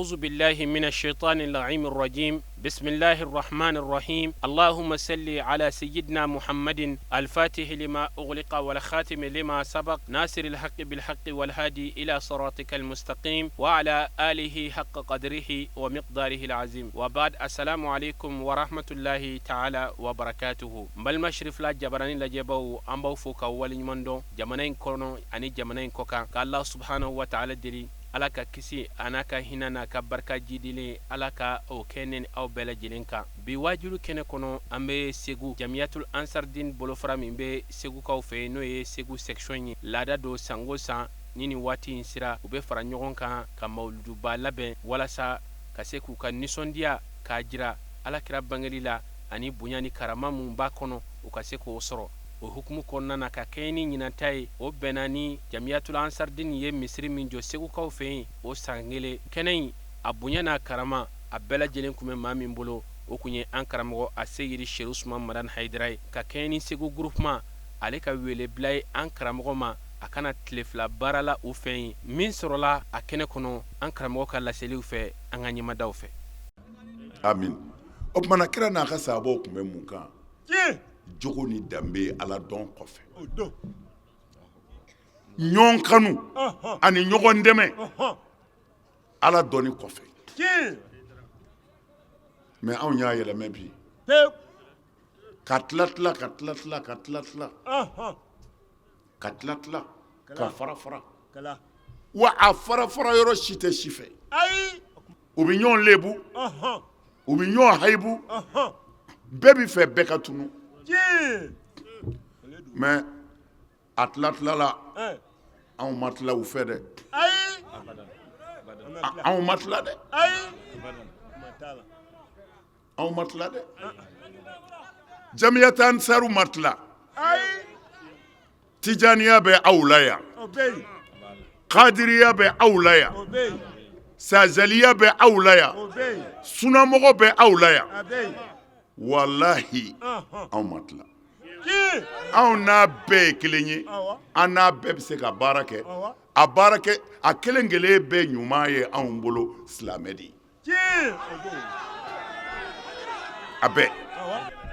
أعوذ بالله من الشيطان اللعين الرجيم. بسم الله الرحمن الرحيم. اللهم صل على سيدنا محمد الفاتح لما أغلق والخاتم لما سبق، ناصر الحق بالحق والهادي إلى صراطك المستقيم، وعلى آله حق قدره ومقداره العظيم. وبعد، السلام عليكم ورحمة الله تعالى وبركاته. N balima Cherifla jabarani lajɛbaw, an b'aw fo ka waleɲuman dɔn jamana in kɔnɔ ani jamana in kɔkan, ka Allah subhanahu wa ta'ala deli, Ala ka kisi a n'a ka hinɛ n'a ka barika jidilen, Ala ka o kɛ ne ni aw bɛɛ lajɛlen kan. Bi waajulu kɛnɛ kɔnɔ, an bɛ Segu Jamiyatul Ansardin bolofara min bɛ Segukaw fɛ yen, n'o ye Segu section ye. Laada don, san o san ni nin waati in sera, u bɛ fara ɲɔgɔn kan ka mawuluduba labɛn walasa ka se k'u ka nisɔndiya k'a jira Alakira bangeli la ani bonya ni karama min b'a kɔnɔ, u ka se k'o sɔrɔ. O hukumu kɔnɔna na, ka kɛɲɛ ni ɲinanta ye, o bɛnna ni Jamiyatul Ansardin ye misiri min jɔ Segukaw fɛ yen, o san kelen kɛnɛ in, a bonya n'a karama a bɛɛ lajɛlen tun bɛ maa min bolo, o tun ye an karamɔgɔ a Seyidi Serifu Usumani Madani Hayidara ye. Ka kɛɲɛ ni Segu groupement ale ka welebila ye an karamɔgɔ ma, a ka na tile 2 baara la u fɛ yen, min sɔrɔla a kɛnɛ kɔnɔ an karamɔgɔ ka laseliw fɛ, an ka ɲɛmadaw fɛ. Amin. O tuma na, kira n'a ka sahabaw tun bɛ mun kan? Jogo ni danbe, Ala dɔn kɔfɛ, ɲɔgɔn kanu ani ɲɔgɔn dɛmɛ, Ala dɔnni kɔfɛ. Mais anw y'a yɛlɛmɛ bi ka tila tila, ka tila tila, ka tila tila, ka tila tila, ka fara fara. Wa a fara fara yɔrɔ si tɛ si fɛ. U bɛ ɲɔgɔn lebu, u bɛ ɲɔgɔn hayibu, bɛɛ bɛ fɛ bɛɛ ka tunu. Mais a tila tilala, anw ma tila u fɛ dɛ, anw ma tila dɛ, anw ma tila dɛ. Jamiyatu Ansaru ma tila. Tijaniya bɛ aw la yan, Kadiriya bɛ aw la yan, Sazaliya bɛ aw la yan, sunamɔgɔ bɛ aw la yan. Walahi, anw ma tila. Anw n'a bɛɛ ye kelen ye, an n'a bɛɛ bɛ se ka baara kɛ. A baara kɛ, a kelen kelen bɛɛ ɲuman ye anw bolo silamɛ de ye a bɛɛ.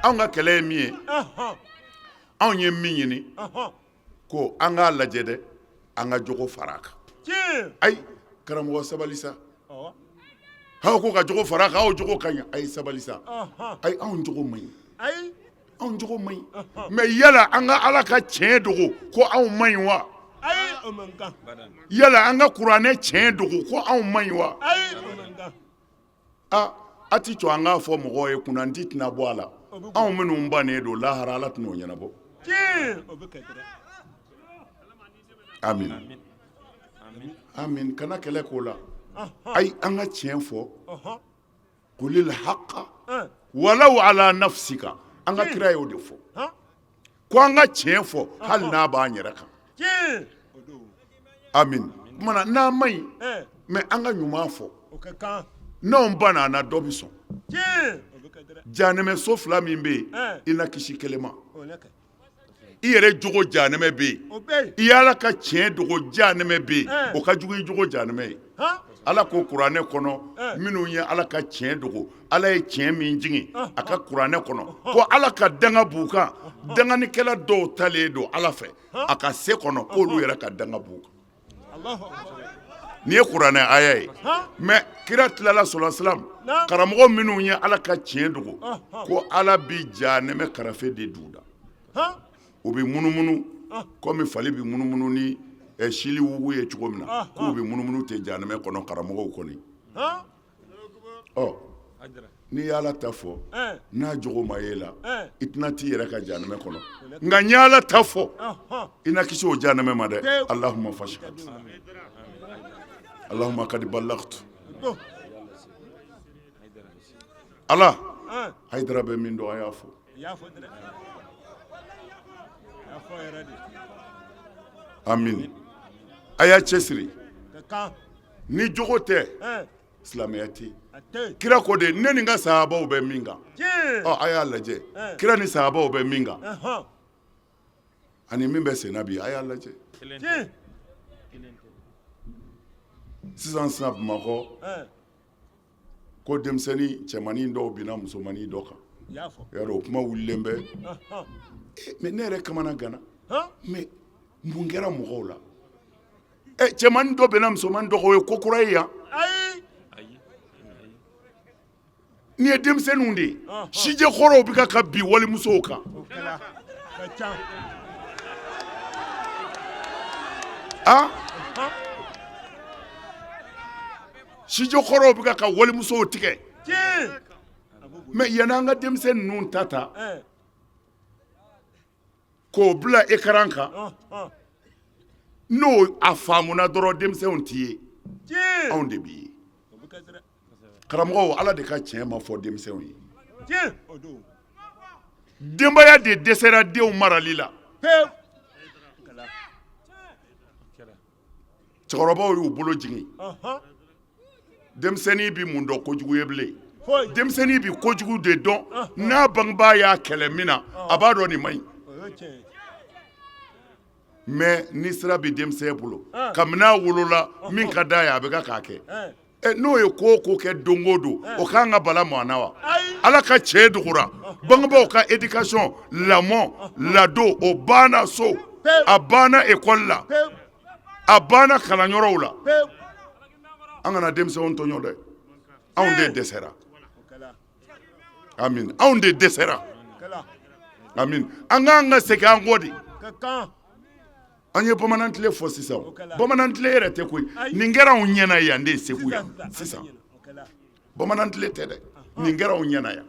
Anw ka kɛlɛ ye min ye, anw ye min ɲini ko an k'a lajɛ dɛ, an ka jogo fara a kan. Ayi karamɔgɔ, sabali sa. Aw ko ka jogo fara a kan, aw jogo ka ɲi. Ayi, sabali sa. Ayi, anw jogo man ɲi, anw jogo man ɲi. Mais yala an ka Ala ka tiɲɛ dogo ko anw man ɲi wa? Yala an ka kuranɛ tiɲɛ dogo ko anw man ɲi wa? Aa, a ti to an k'a fɔ mɔgɔw ye, kunnandi tɛna bɔ a la. Anw minnu bannen don, lahara Ala tɛna o ɲɛnabɔ. Amin, amin. Kana kɛlɛ k'o la. Ayi, an ka tiɲɛ fɔ. Kulil haqa walaw ala nafsika. An ka kira y'o de fɔ ko an ka tiɲɛ fɔ hali n'a b'an yɛrɛ kan. Amin. Kumana n'a man ɲi, mais an ka ɲuman fɔ. N'anw banna a na, dɔ bɛ sɔn. Janɛmɛso fila min bɛ yen, i na kisi kelen ma. I yɛrɛ jogo janɛmɛ bɛ yen, i y'Ala ka tiɲɛ dogo janɛmɛ bɛ yen, o ka jugu i jogo janɛmɛ ye. Ala ko kuranɛ kɔnɔ, minnu ye Ala ka tiɲɛ dogo, Ala ye tiɲɛ min jigin a ka kuranɛ kɔnɔ, ko Ala ka danga b'u kan. Danganikɛla dɔw talen don Ala fɛ a ka se kɔnɔ, k'olu yɛrɛ ka danga b'u kan. Nin ye kuranɛ aya ye. Mais kira tilala sɔrɔ, karamɔgɔ minnu ye Ala ka tiɲɛ dogo, ko Ala bi janɛmɛ karafe de d'u da, u bɛ munumunu komi fali bɛ munumunu ni sili wugu ye cogo min na, k'u bɛ munumunu ten janɛmɛ kɔnɔ, karamɔgɔw kɔni. Ɔ, n'i y'Ala ta fɔ, n'a jogo ma ye la, i tɛna t'i yɛrɛ ka janɛmɛ kɔnɔ. Nka n y'Ala ta fɔ, i na kisi o janɛmɛ ma dɛ. Allahumma fashhad, Allahumma kadi ballagtu. Ala Hayidara bɛ min dɔn, a y'a fɔ. Amin. A y'a cɛsiri. Ni jogo tɛ, silamɛya tɛ. Kira ko de, ne ni n ka sahabaw bɛ min kan. Ɔ, a y'a lajɛ, kira ni sahabaw bɛ min kan ani min bɛ senna bi, a y'a lajɛ sisan. Sisan, Bamakɔ. Ko denmisɛnnin cɛmannin dɔw binna musomannin dɔ kan. Y'a dɔn, o kuma wulilen bɛ. Mais ne yɛrɛ kamana ganna. Mais mun kɛra mɔgɔw la? Cɛmannin dɔ binna musomannin dɔ kan, o ye ko kura ye yan? Nin ye denmisɛnninw de ye, sijɛ kɔrɔw bɛ ka bin walimusow kan. A sijɛ kɔrɔw bɛ ka walimusow tigɛ. Mais yanni an ka denmisɛn ninnu ta ta k'o bila écran kan, n'o a faamuna dɔrɔn, denmisɛnw t'i ye, anw de b'i ye. Karamɔgɔw, Ala de ka tiɲɛ ma fɔ denmisɛnw ye. Denbaya de dɛsɛra denw marali la. Cɛkɔrɔbaw y'u bolo jigin. Denmisɛnnin bɛ mun dɔn kojugu ye bilen? Denmisɛnnin bɛ kojugu de dɔn n'a bangebaa y'a kɛlɛ min na, a b'a dɔn nin man ɲi. Mais ni sira bɛ denmisɛn bolo, kabini a wolola, min ka d'a ye, a bɛ k'a kɛ. N'o ye ko o ko kɛ don o don, o k'an ka bala mɔgɔ na wa? Ala ka tiɲɛ dogora. Bangebaaw ka éducation, lamɔ, ladon, o banna so, a banna école la, a banna kalanyɔrɔw la. An kana denmisɛnw tɔɲɔ dɛ. Anw de dɛsɛra. Amin, anw de dɛsɛra. Amin, an k'an ka segin an kɔ de. An ye bamanan tile fɔ sisan, bamanan tile yɛrɛ tɛ koyi. Nin kɛra anw ɲɛna yan de, Segu yan sisan. Bamanan tile tɛ dɛ, nin kɛra anw ɲɛna yan.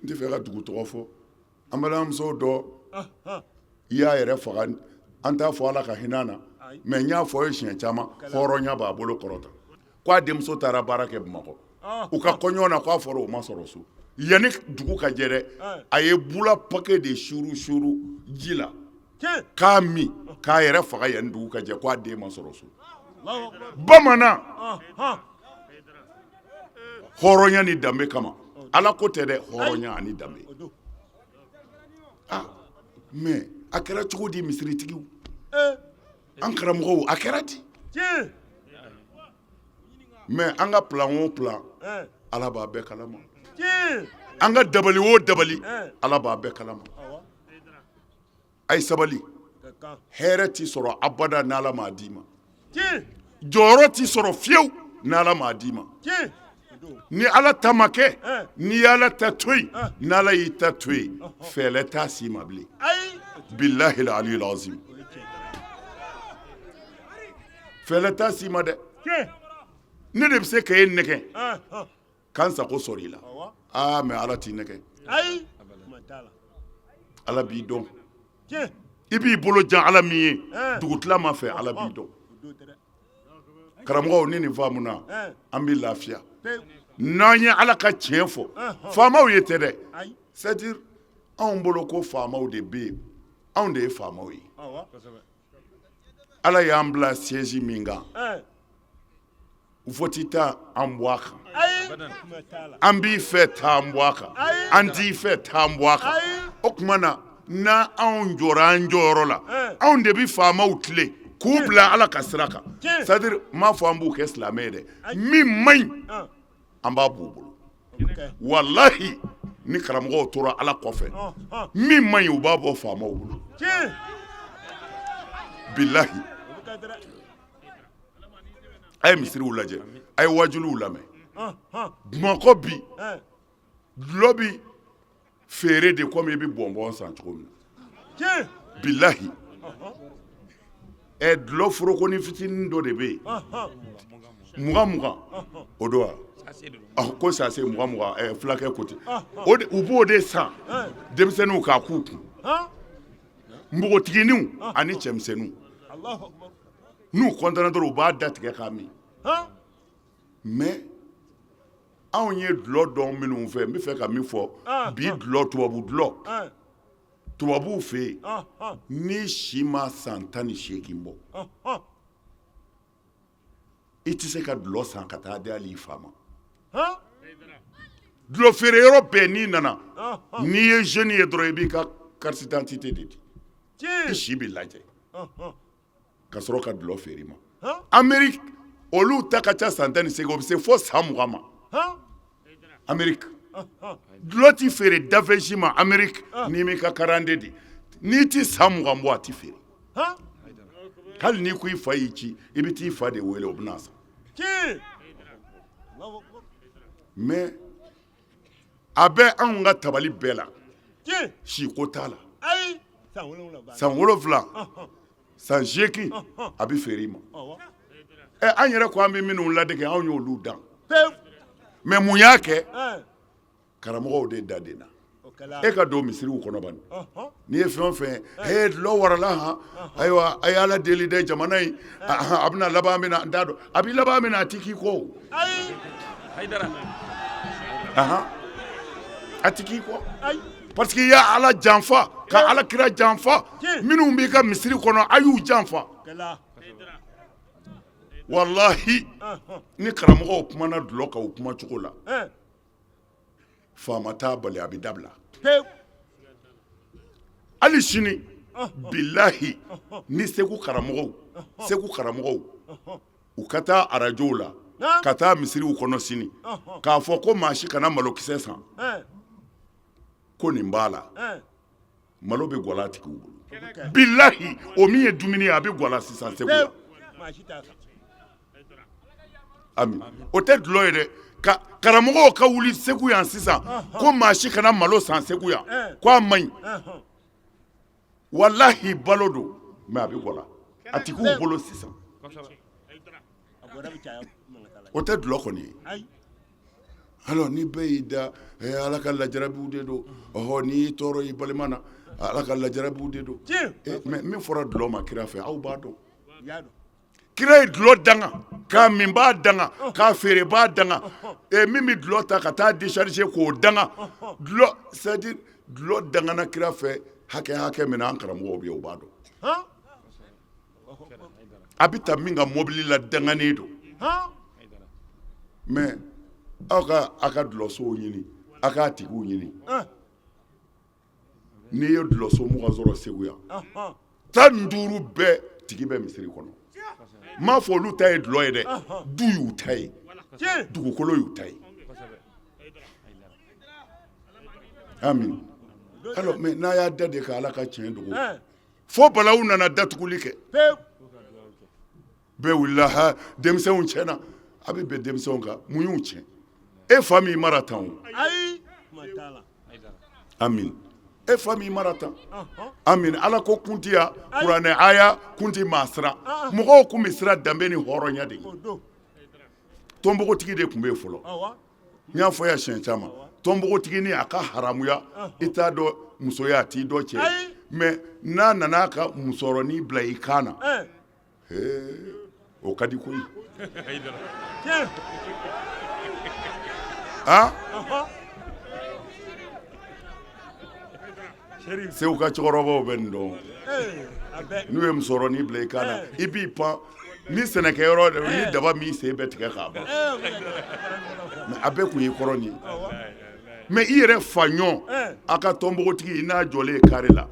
N tɛ fɛ ka dugu tɔgɔ fɔ. An balimamuso dɔ i y'a yɛrɛ faga. An t'a fɔ Ala ka hinɛ na, mais n y'a fɔ ye siɲɛ caman, hɔrɔnya b'a bolo kɔrɔta. Ko a denmuso taara baara kɛ Bamakɔ, u ka kɔɲɔ na, k'a fɔra o ma sɔrɔ so yanni dugu ka jɛ dɛ. A ye bula paquet de suuru suuru ji la k'a min k'a yɛrɛ faga yanni dugu ka jɛ, k'a den ma sɔrɔ so. Bamanan hɔrɔnya ni danbe kama, Ala ko tɛ dɛ, hɔrɔnya ani danbe. Ah, mais a kɛra cogo di, misiritigiw, an karamɔgɔw, a kɛra di? Mais an ka plan o plan, Ala b'a bɛɛ kalama. An ka dabali o dabali, Ala b'a bɛɛ kalama. A ye sabali. Hɛrɛ t'i sɔrɔ abada n'Ala m'a d'i ma. Jɔyɔrɔ t'i sɔrɔ fiyewu n'Ala m'a d'i ma. Ni Ala ta ma kɛ, n'i ye Ala ta to yen, n'Ala y'i ta to yen, fɛɛrɛ t'a si ma bilen. Bilahi aliyul azim, fɛɛrɛ t'a si ma dɛ. Ne de bɛ se ka e nɛgɛn k'an sago sɔrɔ i la. Aa, mais Ala t'i nɛgɛn. Ala b'i dɔn. I b'i bolo jan Ala min ye dugutila ma fɛ, Ala b'i dɔn. Karamɔgɔw, ni nin faamuna, an bɛ lafiya. N'an ye Ala ka tiɲɛ fɔ faamaw ye tɛ dɛ, c'est à dire anw bolo ko faamaw de bɛ yen, anw de ye faamaw ye. Ala y'an bila siège min kan, vote tɛ an bɔ a kan. An b'i fɛ, t'an bɔ a kan. An t'i fɛ, t'an bɔ a kan. O tuma na, n'a anw jɔra an jɔyɔrɔ la, anw de bɛ faamaw tilen k'u bila Ala ka sira kan. C'est à dire n m'a fɔ an b'u kɛ silamɛ ye dɛ. Min man ɲi, an b'a b'u bolo. Walahi, ni karamɔgɔw tora Ala kɔfɛ, min man ɲi, u b'a bɔ faamaw bolo. Bilahi, a ye misiriw lajɛ, a ye wajuliw lamɛn. Bamakɔ bi, dulɔ bi feere de komi i bɛ bonbon san cogo min na. Bilahi, ɛ, dulɔ forokoni fitinin dɔ de bɛ yen, 20 20, o don wa ko sachet 20 20. Ɛ, fulakɛ ko ten, o de u b'o de san denmisɛnninw k'a k'u kun, npogotigininw ani cɛmisɛnninw. N'u kɔntana dɔrɔn, u b'a datigɛ k'a min. Mais anw ye dulɔ dɔn minnu fɛ, n bɛ fɛ ka min fɔ bi, dulɔ, tubabu dulɔ, tubabuw fɛ yen, n'i si ma san 18 bɔ, i tɛ se ka dulɔ san ka taa di hali i fa ma. Dulɔ feere yɔrɔ bɛɛ, n'i nana, n'i ye jeune ye dɔrɔn, i b'i ka carte d'identité de di, i si bɛ lajɛ ka sɔrɔ ka dulɔ feere i ma. Ameriki, olu ta ka ca san 18, o bɛ se fo san 20 ma. Ameriki, dulɔ ti feere dafɛn si ma Ameriki n'i m'i ka karante di. N'i ti san 20 bɔ, a ti feere. Hali n'i ko i fa y'i ci, i bɛ t'i fa de wele, o bɛ n'a san. Mais a bɛ anw ka tabali bɛɛ la, siko t'a la. San 7, san 8, a bɛ feere i ma. Ɛ, an yɛrɛ ko an bɛ minnu ladege, anw y'olu dan. Mais mun y'a kɛ? Karamɔgɔw de da den na. E ka don misiriw kɔnɔ bani, n'i ye fɛn o fɛn ye, dulɔ warala han, ayiwa, a ye Ala deli dɛ, jamana in a bɛna laban min na, n t'a dɔn a bɛ laban min na, a ti k'i kɔ o, a ti k'i kɔ, parce que i y'a Ala janfa ka Ala kira janfa. Minnu b'i ka misiri kɔnɔ, a y'u janfa. Walahi, ni karamɔgɔw kumana dulɔ kan o kuma cogo la, faama t'a bali, a bɛ dabila. Hali sini, bilahi, ni Segu karamɔgɔw, Segu karamɔgɔw, u ka taa arajow la, ka taa misiriw kɔnɔ sini, k'a fɔ ko maa si kana malokisɛ san, ko nin b'a la, malo bɛ gwala tigiw bolo. Bilahi, o min ye dumuni ye, a bɛ gwala sisan Segu la. Ami, o tɛ dulɔ ye dɛ. Ka karamɔgɔw ka wuli Segu yan sisan ko maa si kana malo san Segu yan, ko a man ɲi, walahi, balo don, mais a bɛ gwala a tigiw bolo sisan. O tɛ dulɔ kɔni ye. Alors ni bɛɛ y'i da, Ala ka lajarabiw de don. Ɔhɔ, n'i y'i tɔɔrɔ i balima na, Ala ka lajarabiw de don. Mais min fɔra dulɔ ma kira fɛ, aw b'a dɔn. Kira ye dulɔ danga, k'a minbaa danga, k'a feerebaa danga, min bɛ dulɔ ta ka taa décharger k'o danga. Dulɔ, c'est à dire dulɔ dangana kira fɛ hakɛ hakɛ min na, an karamɔgɔw bɛ yen, u b'a dɔn. A bɛ ta min ka mobili la, danganen don. Mais aw ka a ka dulɔsow ɲini, a k'a tigiw ɲini. N'i ye dulɔso 20 sɔrɔ Segu yan, 15 bɛɛ tigi bɛ misiri kɔnɔ. N m'a fɔ olu ta ye dulɔ ye dɛ, du y'u ta ye, dugukolo y'u ta ye. Amin. Alors, mais n'a y'a da de ka Ala ka tiɲɛ dogo, fo balawu nana datuguli kɛ, bɛɛ wulila. Ha, denmisɛnw tiɲɛna. A bɛ bɛn denmisɛnw kan, mun y'u tiɲɛ? E fa m'i mara tan o. Amin, e fa m'i mara tan. Amin, Ala ko kun ti yan, kuranɛ aya kun ti maa siran. Mɔgɔw kun bɛ siran danbe ni hɔrɔnya de ye. Tɔnbogotigi de tun bɛ yen fɔlɔ. N y'a fɔ yan siɲɛ caman, tɔnbogotigi ni a ka haramuya, i t'a dɔn musoya, a t'i dɔn cɛ. Mais n'a nana a ka musɔrɔnin bila i kan na, o ka di koyi. A Segu ka cɛkɔrɔbaw bɛ nin dɔn. N'u ye musɔrɔnin bila i kan na, i b'i pan ni sɛnɛkɛyɔrɔ ni daba m'i sen bɛɛ tigɛ k'a ban. A bɛɛ kun y'i kɔrɔ nin ye. Mais i yɛrɛ fa ɲɔ, a ka tɔnbogotigi, i n'a jɔlen ye kare la,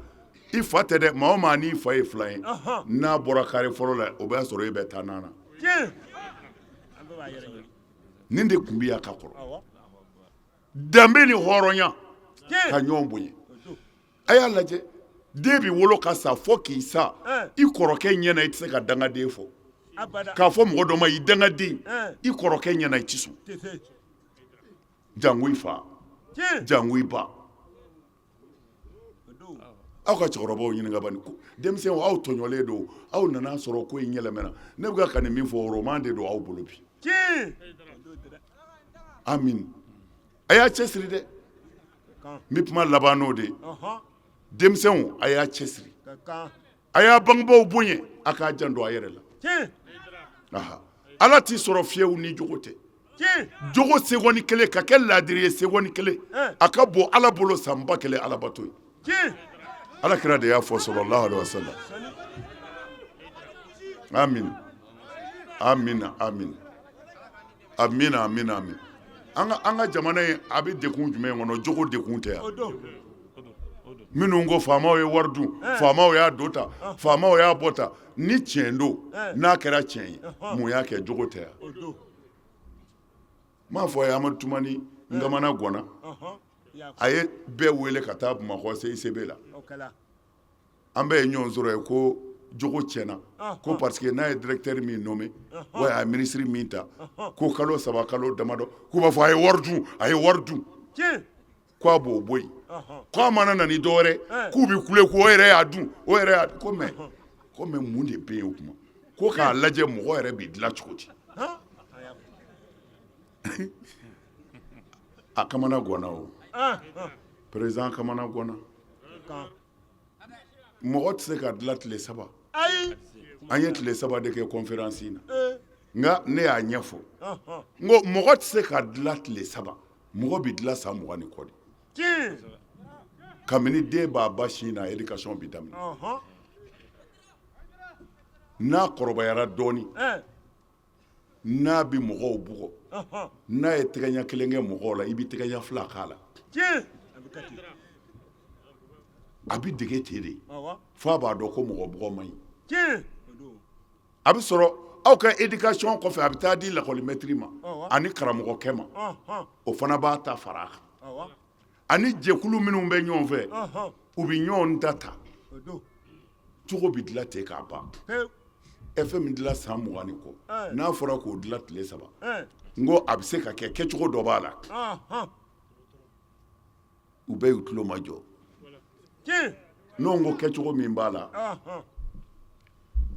i fa tɛ dɛ, maa o maa n'i fa ye filan ye, n'a bɔra kare fɔlɔ la, o b'a sɔrɔ e bɛ taa na. Nin de tun bɛ yan ka kɔrɔ, danbe ni hɔrɔnya ka ɲɔgɔn bonya. A y'a lajɛ, den bɛ wolo ka sa fo k'i sa i kɔrɔkɛ ɲɛna, i tɛ se ka dangaden fɔ k'a fɔ mɔgɔ dɔ ma i dangaden. I kɔrɔkɛ ɲɛna, i tɛ sɔn, jango i fa, jango i ba. Aw ka cɛkɔrɔbaw ɲininka bani. Denmisɛnw, aw tɔɲɔlen don, aw nana sɔrɔ ko in yɛlɛmɛna. Ne bɛ ka nin min fɔ, roman de don aw bolo bi. Amin, a y'a cɛsiri dɛ. N bɛ kuma laban n'o de ye. Denmisɛnw, a y'a cɛsiri, a y'a bangebaaw bonya, a k'a janto a yɛrɛ la. Ala t'i sɔrɔ fiyewu ni jogo tɛ. Jogo seconde kelen ka kɛ laadiri ye, seconde kelen, a ka bon Ala bolo san 1000 alabato ye. Ala kira de y'a fɔ, sallallahu alaihi wasallam. Amin, amin, amin, amin, amin, amin. An ka jamana in, a bɛ degun jumɛn kɔnɔ? Jogo degun tɛ yan. Minnu ko faamaw ye wari dun, faamaw y'a don tan, faamaw y'a bɔ tan, ni tiɲɛ don, n'a kɛra tiɲɛ ye, mun y'a kɛ? Jogo tɛ yan. N m'a fɔ a ye, Amadu Tumani n kamana ganna, a ye bɛɛ wele ka taa Bamakɔ CICB la. An bɛɛ ye ɲɔgɔn sɔrɔ yen ko jogo tiɲɛna, ko parce que n'a ye directeur min nommé wa a ye ministre min ta, ko kalo 3, kalo damadɔ, k'u b'a fɔ a ye wari dun, a ye wari dun, k'a b'o bɔ yen, k'a mana na ni dɔwɛrɛ k'u bɛ kule k'o yɛrɛ y'a dun, o yɛrɛ y'a ko mais ko mais mun de bɛ yen o tuma? Ko k'a lajɛ mɔgɔ yɛrɛ bɛ dilan cogo di? A kamana ganna o, président kamana ganna. Mɔgɔ tɛ se ka dilan tile 3. An ye tile 3 de kɛ conférence in na, nka ne y'a ɲɛfɔ n ko mɔgɔ tɛ se ka dilan tile 3, mɔgɔ bɛ dilan san 20 ni kɔ de. Kabini den b'a ba sin na, éducation bɛ daminɛ. N'a kɔrɔbayara dɔɔnin, n'a bɛ mɔgɔw bugɔ, n'a ye tɛgɛ ɲɛ kelen kɛ mɔgɔw la, i bɛ tɛgɛ ɲɛ fila k'a la. A bɛ dege ten de f'a b'a dɔn ko mɔgɔ bugɔ man ɲi. A bɛ sɔrɔ aw ka éducation kɔfɛ, a bɛ taa di lakɔlimɛtiri ma ani karamɔgɔkɛ ma, o fana b'a ta fara a kan, ani jɛkulu minnu bɛ ɲɔgɔn fɛ, u bɛ ɲɔgɔn ta ta, cogo bɛ dilan ten k'a ban. Ɛ, fɛn min dilan san 20 ni kɔ, n'a fɔra k'o dilan tile 3, n ko a bɛ se ka kɛ, kɛcogo dɔ b'a la. U bɛɛ y'u tulo majɔ. N'o ko kɛcogo min b'a la,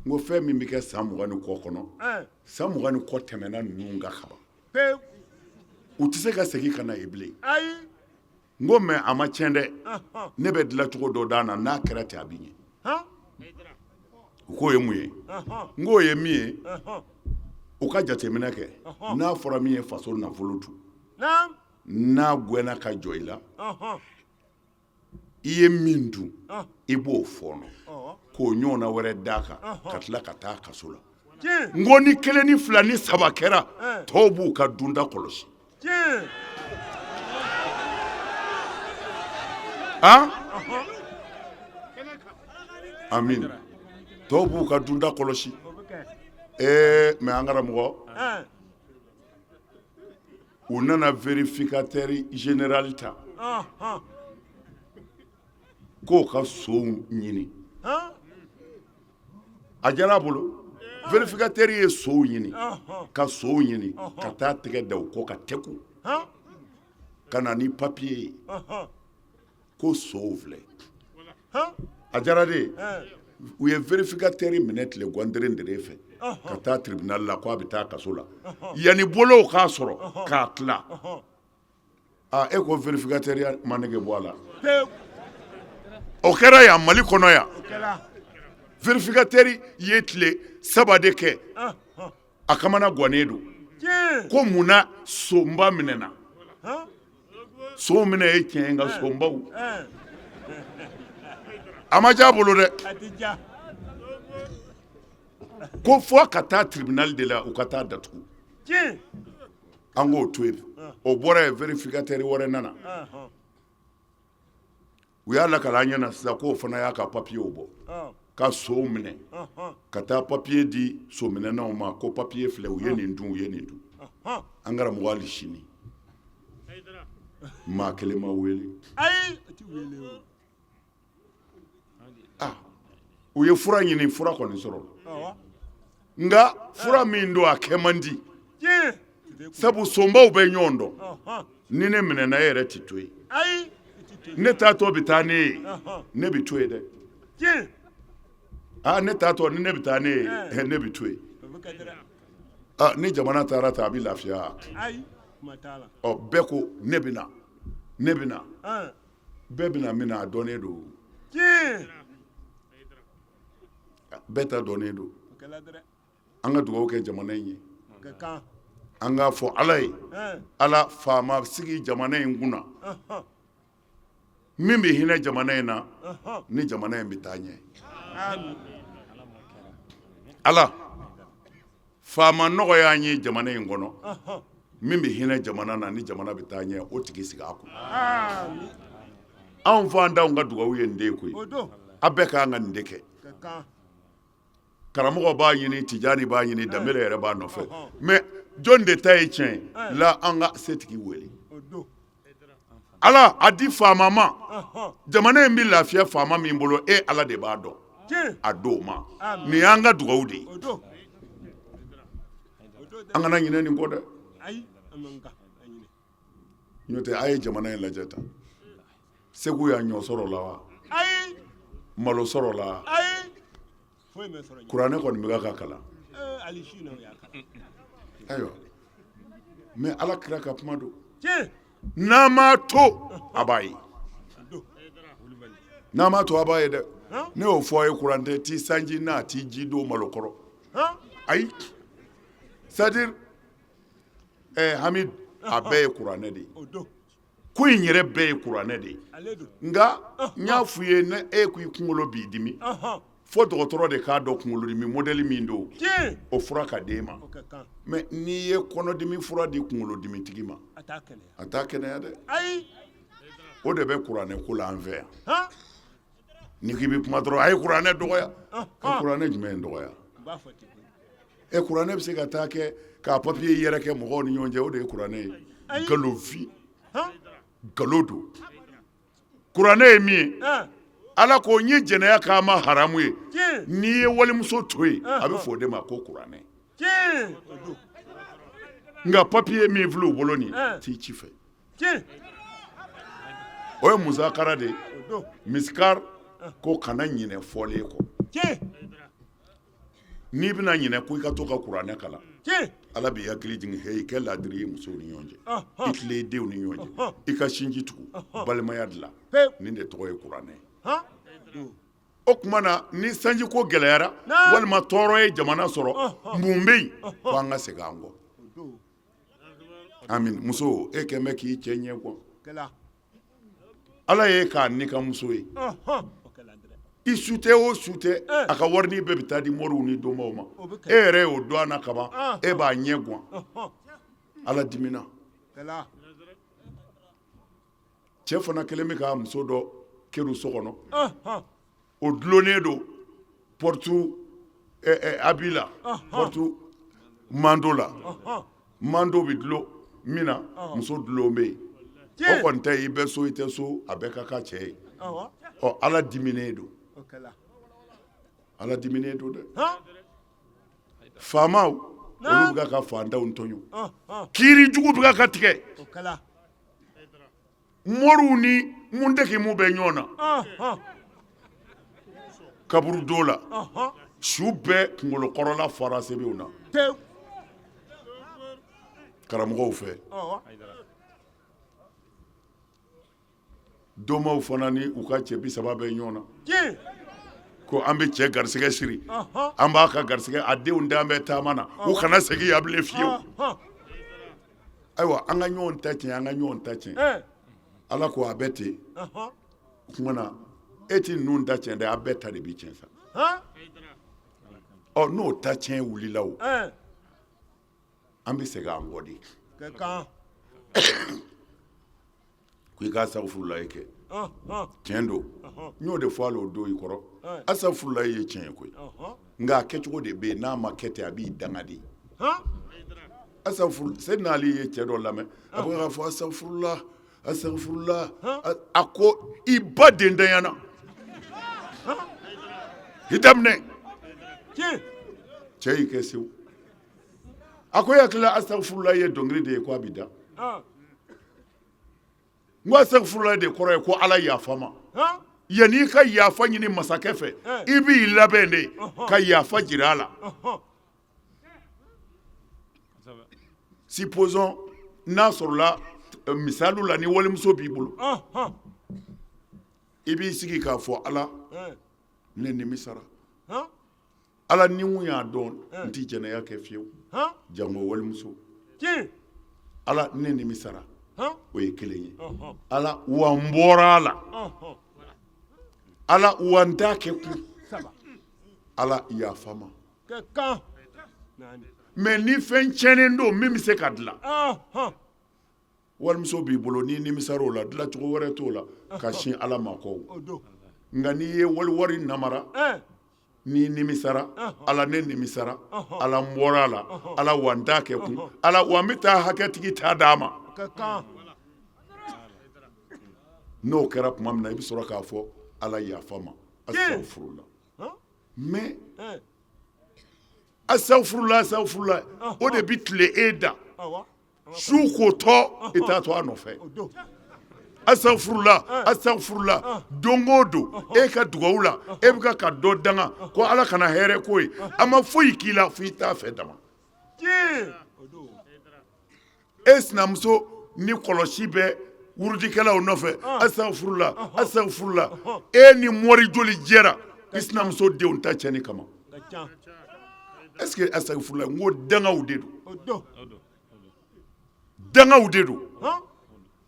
n ko fɛn min bɛ kɛ san 20 ni kɔ kɔnɔ, san 20 ni kɔ tɛmɛna ninnu kan kaban, u tɛ se ka segin ka na yen bilen. N ko mais a ma tiɲɛ dɛ, ne bɛ dilancogo dɔ d'a na, n'a kɛra ten a bɛ ɲɛ. U k'o ye mun ye? N k'o ye min ye, u ka jateminɛ kɛ, n'a fɔra min ye faso nafolo dun, n'a gɛnna ka jɔ i la, i ye min dun, i b'o fɔɔnɔ k'o ɲɔgɔnna wɛrɛ d'a kan, ka tila ka taa kaso la. N ko ni kelen ni fila ni saba kɛra, tɔw b'u ka dunda kɔlɔsi. Han, amin, tɔw b'u ka dunda kɔlɔsi. Ee, mais an karamɔgɔ, u nana vérificateur général ta k'o ka sow ɲini. A diyara a bolo, vérificateur ye sow ɲini, ka sow ɲini, ka taa tɛgɛ da u kɔ ka tɛku ka na ni papiye ye ko sow filɛ. A diyara de ye. U ye vérificateur minɛ tile gwantere dere fɛ ka taa tribunal la ko a bɛ taa kaso la. Yanni bolow k'a sɔrɔ k'a tila, aa, e ko vérificateur ma nege bɔ a la. O kɛra yan Mali kɔnɔ yan. Vérificateur ye tile 3 de kɛ, a kamana gannen don ko mun na sonba minɛna. Son minɛ ye tiɲɛ ye, nka sonbaw, a ma diya a bolo dɛ, ko fo ka taa tribunal de la, u ka taa datugu. An k'o to yen. O bɔra yen, vérificateur wɛrɛ nana, u y'a lakali an ɲɛna sisan k'o fana y'a ka papiyew bɔ ka sow minɛ, ka taa papiye di sominɛnaw ma ko papiye filɛ, u ye nin dun, u ye nin dun. An karamɔgɔ, hali sini maa kelen ma wele. Ah, u ye fura ɲini, fura kɔni sɔrɔ, nka fura min don, a kɛ man di, sabu sonbaw bɛ ɲɔgɔn dɔn. Ni ne minɛna, e yɛrɛ tɛ to yen. Ne taatɔ bɛ taa ne ye, ne bɛ to yen dɛ. Aa, ne taatɔ ni ne bɛ taa ne ye, ne bɛ to yen. Aa, ni jamana taara ta, a bɛ lafiya. Ɔ, bɛɛ ko ne bɛ na, ne bɛ na, bɛɛ bɛna min na, a dɔnnen don, bɛɛ ta dɔnnen don. An ka dugawu kɛ jamana in ye, an k'a fɔ Ala ye, Ala, faama sigi jamana in kunna min bɛ hinɛ jamana in na, ni jamana in bɛ taa ɲɛ. Ala, faama nɔgɔya an ye jamana in kɔnɔ min bɛ hinɛ jamana na, ni jamana bɛ taa ɲɛ, o tigi sigi a kun. Anw faantanw ka dugawu ye nin de ye koyi. A bɛɛ ka kan ka nin de kɛ. Karamɔgɔ b'a ɲini, Tijani b'a ɲini, Danbele yɛrɛ b'a nɔfɛ, mais jɔn de ta ye tiɲɛ ye? La an ka setigi wele. Ala a di faama ma. Jamana in bɛ lafiya faama min bolo, e Ala de b'a dɔn, a d'o ma. Nin y'an ka dugawu de ye, an kana ɲinɛ nin kɔ dɛ. N'o tɛ, a ye jamana in lajɛ tan, Segu yan, ɲɔ sɔrɔla wa? Malo sɔrɔla wa? Kuranɛ kɔni bɛ ka kalan. Ayiwa, mais Ala kira ka kuma don, n'an m'a to a b'a ye, n'an m'a to a b'a ye dɛ. Ne y'o fɔ a ye, kuranɛ ti sanji n'a ti ji don malo kɔrɔ. Ayi, c'est à dire Hamid, a bɛɛ ye kuranɛ de ye. Ko in yɛrɛ bɛɛ ye kuranɛ de ye. Nka n y'a f'u ye, ne e ko i kunkolo b'i dimi, fo dɔgɔtɔrɔ de k'a dɔn kunkolodimi modèle min don, o fura ka d'e ma. Mais n'i ye kɔnɔdimi fura di kunkolodimitigi ma, a t'a kɛnɛya dɛ. O de bɛ kuranɛ ko la an fɛ yan. N'i k'i bɛ kuma dɔrɔn, a ye kuranɛ dɔgɔya. Ka kuranɛ jumɛn dɔgɔya? E, kuranɛ bɛ se ka taa kɛ k'a papiye yɛrɛ kɛ mɔgɔw ni ɲɔgɔn cɛ, o de ye kuranɛ ye? Nkalonfin, nkalon don. Kuranɛ ye min ye, Ala ko n ye jɛnɛya k'a ma haramu ye. N'i ye walimuso to yen, a bɛ fɔ o de ma ko kuranɛ. Nka papiye min filɛ u bolo nin t'i ci fɛ, o ye musakara de ye. Misikari ko kana ɲinɛ fɔlen kɔ. N'i bɛna ɲinɛ ko i ka to ka kuranɛ kalan, Ala b'i hakili jigin. He, i kɛ laadiri ye musow ni ɲɔgɔn cɛ, i tilen i denw ni ɲɔgɔn cɛ, i ka sinji tugu, balimaya dilan. Nin de tɔgɔ ye kuranɛ ye. O tuma na, ni sanji ko gɛlɛyara walima tɔɔrɔ ye jamana sɔrɔ, mun bɛ yen ko an ka segin an kɔ? Amin. Muso, e kɛn bɛ k'i cɛ ɲɛ kuwa. Ala ye k'a ni ka muso ye, i su tɛ o su tɛ, a ka warini bɛɛ bɛ taa di moriw ni domaw ma. E yɛrɛ y'o dɔn a na kaban, e b'a ɲɛ gan. Ala dimina. Cɛ fana kɛlen bɛ k'a muso dɔ kɛru so kɔnɔ, o dulonnen don porte habit la, porte manteau la. Manteau bɛ dulon min na, muso dulon bɛ yen. O kɔni tɛ i bɛ so, i tɛ so, a bɛɛ ka kan cɛ ye. Ɔ, Ala diminen don, Ala diminen don dɛ. Faamaw, olu bɛ ka faantanw tɔɲɔ, kiiri jugu bɛ ka tigɛ. Moriw ni muntakimu bɛ ɲɔgɔn na kaburudo la, su bɛɛ kunkolo kɔrɔla fara sɛbɛnw na karamɔgɔw fɛ. Domaw fana ni u ka cɛ 30 bɛ ɲɔgɔn na ko an bɛ cɛ garisɛgɛ siri, an b'a ka garisɛgɛ, a denw dan bɛ taama na, u kana segin yan bilen fiyewu. Ayiwa, an ka ɲɔgɔn ta tiɲɛ, an ka ɲɔgɔn ta tiɲɛ. Ala ko a bɛ ten. O tuma na, e tɛ ninnu ta tiɲɛ dɛ, a bɛɛ ta de bɛ tiɲɛ sa. Ɔ, n'o ta tiɲɛ wulila, o an bɛ segin an kɔ de ko i ka asafurulayi kɛ. Tiɲɛ don, n y'o de fɔ hali o don i kɔrɔ. Asafurulayi ye tiɲɛ ye koyi, nka a kɛcogo de bɛ yen. N'a ma kɛ ten, a b'i danga de. Asafuru, Seyidina Ali ye cɛ dɔ lamɛn, a bɛ k'a fɔ asafurula, asafurula. A ko i ba den danyana i daminɛ. Cɛ y'i kɛ sewu. A ko e hakili la asafurula ye dɔnkili de ye ko a bɛ da? N ko asafurula de kɔrɔ ye ko Ala yafa ma. Yanni i ka yafa ɲini masakɛ fɛ, i b'i labɛn de ka yafa jira a la. Supposons n'a sɔrɔla misali la, ni walimuso b'i bolo, i b'i sigi k'a fɔ Ala, ne nimisara. Ala, ni n y'a dɔn, n tɛ jɛnɛya kɛ fiyewu, jango walimuso. Ala, ne nimisara. O ye kelen ye. Ala wa, n bɔra a la. Ala wa, n t'a kɛ kun. Ala yafa ma. Mais ni fɛn tiɲɛnen don min bɛ se ka dilan. Walimuso b'i bolo, n'i nimisara o la, dilancogo wɛrɛ t'o la ka sin Ala ma kɔ. Nka n'i ye wali wari namara, n'i nimisara, Ala ne nimisara, Ala n bɔra a la, Ala wa n t'a kɛ kun, Ala wa n bɛ taa hakɛtigi ta d'a ma. N'o kɛra tuma min na, i bɛ sɔrɔ k'a fɔ Ala yafa ma, asitagfurula. Mais asitagfurula, asitagfurula, o de bɛ tile e da su k'o tɔ, i t'a to a nɔfɛ. Asitagfurula, asitagfurula, don o don e ka dugawu la, e bɛ ka dɔ danga ko Ala kana hɛrɛ k'o ye. A ma foyi k'i la fo i t'a fɛ dama. E sinamuso ni kɔlɔsi bɛ wurudikɛlaw nɔfɛ, asitagfurula, asitagfurula. E ni mori joli jɛra i sinamuso denw ta cɛnni kama? Est ce que asitagfurula, n ko dangaw de don, dangaw de don.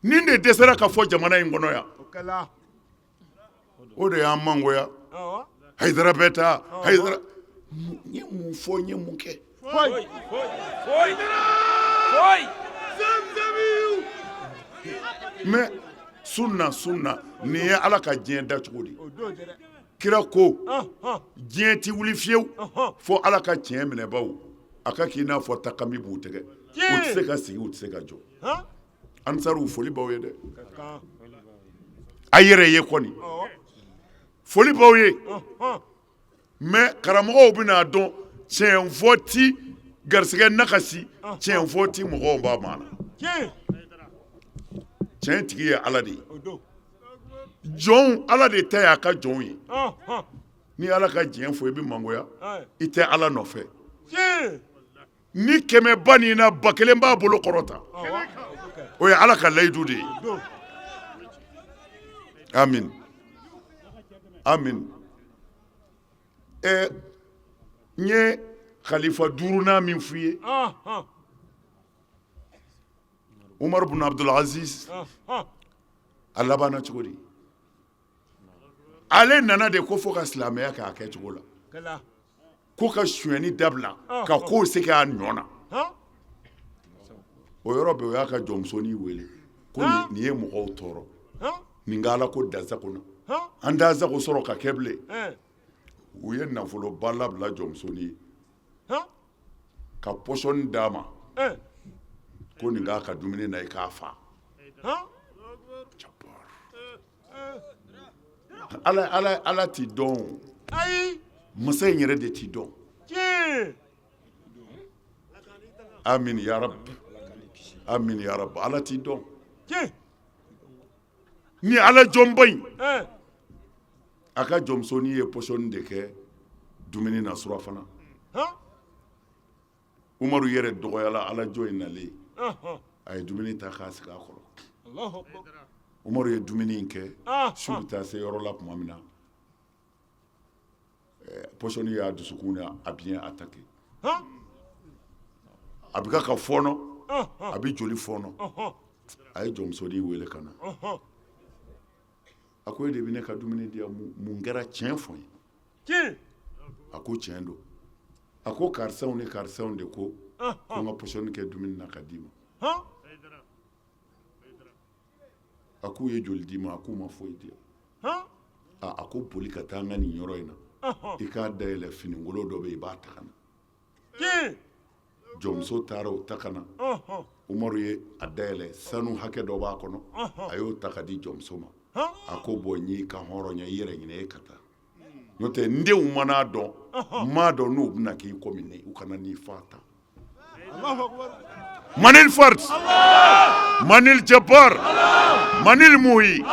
Nin de dɛsɛra ka fɔ jamana in kɔnɔ yan, o de y'an mangoya. Hayidara bɛ taa, Hayidara, n ye mun fɔ, n ye mun kɛ? Mais sunna, sunna, nin ye Ala ka diɲɛ dacogo de ye. Kira ko diɲɛ tɛ wuli fiyewu fo Ala ka tiɲɛ minɛbaw a ka k'i n'a fɔ takami b'u tɛgɛ, u tɛ se ka sigi, u tɛ se ka jɔ. Ansariw, foli b'aw ye dɛ, a yɛrɛ ye kɔni, foli b'aw ye. Mais karamɔgɔw bɛna a dɔn tiɲɛ fɔ ti garisɛgɛ nakasi, tiɲɛ fɔ ti mɔgɔw b'a maa na. Tiɲɛ tigi ye Ala de ye. Jɔnw, Ala de ta y'a ka jɔnw ye. Ni Ala ka tiɲɛ fɔ, i bɛ mangoya, i tɛ Ala nɔfɛ. Ni kɛmɛ ba nin na, 1000 b'a bolo kɔrɔta, o ye Ala ka layidu de ye. Amin, amin. Ɛ, n ye khalifa duurunan min f'i ye, Umar bin Abdulaziz, a labanna cogo di? Ale nana de ko fo ka silamɛya kɛ a kɛcogo la, ko ka sonyɛni dabila, ka kow segin a nɔ na. O yɔrɔ bɛɛ, o y'a ka jɔnmusonin wele ko nin ye mɔgɔw tɔɔrɔ, nin ka Ala ko dansago na, an t'an sago sɔrɔ ka kɛ bilen. U ye nafoloba labila jɔnmusonin ye ka pɔsɔni d'a ma ko nin k'a ka dumuni na, i k'a fa. Ala, Ala, Ala t'i dɔn. Ayi. Masa in yɛrɛ de t'i dɔn. Amin ya rabbi, amin ya rabbi. Ala t'i dɔn. Ni Ala jɔnba in, a ka jɔnmusonin ye pɔsɔni de kɛ dumuni na surafana. Umaru yɛrɛ dɔgɔyala. Ala jɔn in nalen, a ye dumuni ta k'a sigi a kɔrɔ. Umaru ye dumuni in kɛ, su bɛ taa se yɔrɔ la tuma min na, pɔsɔni y'a dusukun na a biɲɛ attaqué. A bɛ ka fɔɔnɔ, a bɛ joli fɔɔnɔ. A ye jɔnmusonin wele ka na. A ko e de bɛ ne ka dumuni di yan, mun kɛra? Tiɲɛ fɔ n ye. A ko tiɲɛ don. A ko karisaw ni karisaw de ko ko n ka pɔsɔni kɛ dumuni na ka d'i ma. A k'u ye joli d'i ma? A k'u ma foyi di. A ko boli ka taa an ka nin yɔrɔ in na, i k'a dayɛlɛ, finikolon dɔ bɛ yen, i b'a ta ka na. Jɔnmuso taara o ta ka na. Umaru ye a dayɛlɛ, sanu hakɛ dɔ b'a kɔnɔ, a y'o ta ka di jɔnmuso ma. A ko bɔn, n y'i ka hɔrɔnya, i yɛrɛ ɲinɛ, e ka taa, n'o tɛ n denw man'a dɔn, n m'a dɔn n'u bɛna k'i komi ne, u kana n'i fa ta. Manil fard, manil jabbar, manil muhi,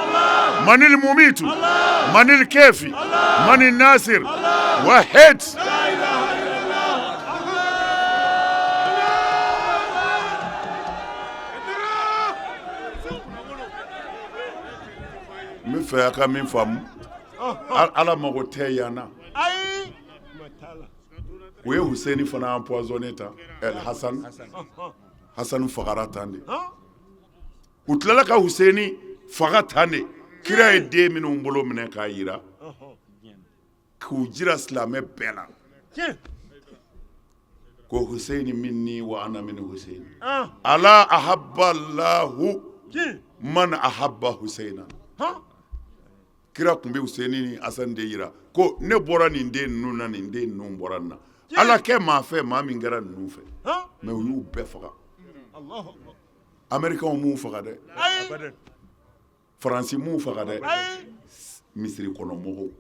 manil mumitu, manil kefi, manil nasir wahid. N bɛ fɛ a ka min faamu, Ala mago tɛ yan na. U ye Huseni fana empoisonné tan, El Hasan. Hasan fagara tan de. U tilala ka Huseni faga tan de. Kira ye den minnu bolo minɛ k'a jira, k'u jira silamɛ bɛɛ la. Ko Huseyini minni wa ana min Huseyini. Ala ahabba Allahu man ahabba Huseyina. Kira tun bɛ Huseyini ni Hasani de jira ko ne bɔra nin den ninnu na, nin den ninnu bɔra nin na. Ala kɛ maa fɛ maa min kɛra ninnu fɛ, mais u y'u bɛɛ faga. Américains m'u faga dɛ, Faransi m'u faga dɛ, misiri kɔnɔ mɔgɔw.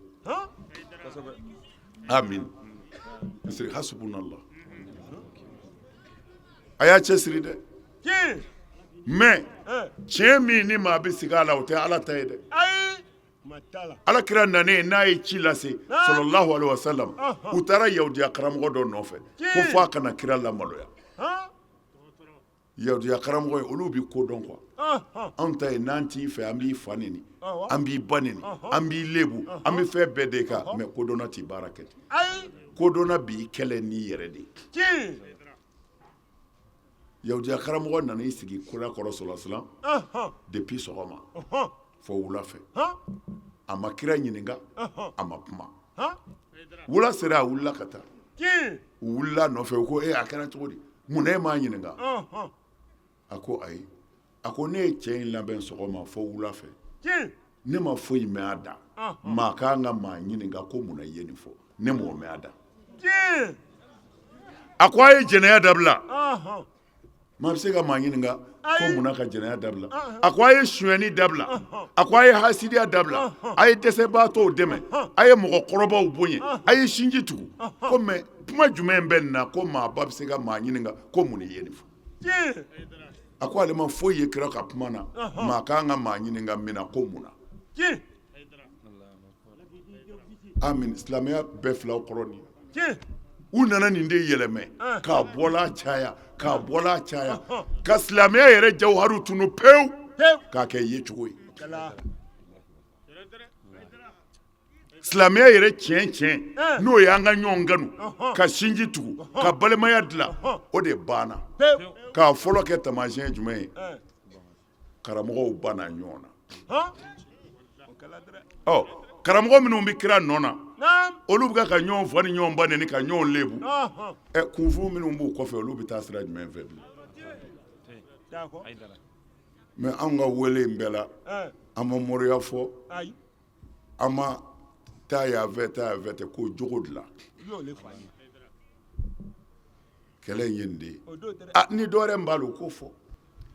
Amin. Misiri hasubunallah. A y'a cɛsiri dɛ. Mais tiɲɛ min ni maa bɛ sigi a la, o tɛ Ala ta ye dɛ. Ala kira nanen n'a ye ci lase, sallallahu alaihi wasallam, u taara yahudiya karamɔgɔ dɔ nɔfɛ ko fo a kana kira lamaloya. Yahudiya karamɔgɔ ye, olu bɛ ko dɔn quoi. Anw ta ye, n'an t'i fɛ, an b'i fa neni, an b'i ba neni, an b'i lebu, an bɛ fɛn bɛɛ de kan. Mais kodɔnna t'i baara kɛ ten. Kodɔnna b'i kɛlɛ n'i yɛrɛ de ye. Yahudiya karamɔgɔ nana i sigi kira kɔrɔ sallallahu alaihi wasallam depuis sɔgɔma fo wula fɛ. A ma kira ɲininka, a ma kuma. Wula sera, a wulila ka taa. U wulila nɔfɛ, u ko e, a kɛra cogo di? Mun na e m'a ɲininka? A ko ayi, a ko ne ye cɛ in labɛn sɔgɔma fo wula fɛ, ne ma foyi mɛn a da. Maa ka kan ka maa ɲininka ko mun na i ye nin fɔ, ne m'o mɛn a da. A ko a ye jɛnɛya dabila. Maa bɛ se ka maa ɲininka ko munna ka jɛnɛya dabila? A ko a ye sonyɛni dabila. A ko a ye hasidiya dabila. A ye dɛsɛbaatɔw dɛmɛ. A ye mɔgɔkɔrɔbaw bonya. A ye sinji tugu. Ko mais kuma jumɛn bɛ nin na ko maaba bɛ se ka maa ɲininka ko mun i ye nin fɔ? A ko ale ma foyi ye kira ka kuma na maa ka kan ka maa ɲininka min na ko mun na. Amin. Silamɛya bɛɛ filaw kɔrɔ nin, u nana nin de yɛlɛmɛ k'a bɔla caya, k'a bɔla caya, ka silamɛya yɛrɛ jawharu tunu pewu k'a kɛ ye cogo ye. Silamɛya yɛrɛ tiɲɛ tiɲɛ, n'o ye an ka ɲɔgɔn kanu, ka sinji tugu, ka balimaya dilan, o de banna. K'a fɔlɔ kɛ taamasiyɛn jumɛn ye? Karamɔgɔw banna ɲɔgɔn na. Ɔ karamɔgɔ minnu bɛ kira nɔ na, olu bɛ ka ɲɔgɔn fa ni ɲɔgɔn ba neni, ka ɲɔgɔn lebu. Ɛ kunfin minnu b'u kɔfɛ, olu bɛ taa sira jumɛn fɛ bi? Mais anw ka wele in bɛɛ la, an ma moriya fɔ, an ma taa yan fɛ, taa yan fɛ tɛ ko jogo dilan. Kɛlɛ in ye nin de ye. Ni dɔwɛrɛ b'a la, u k'o fɔ.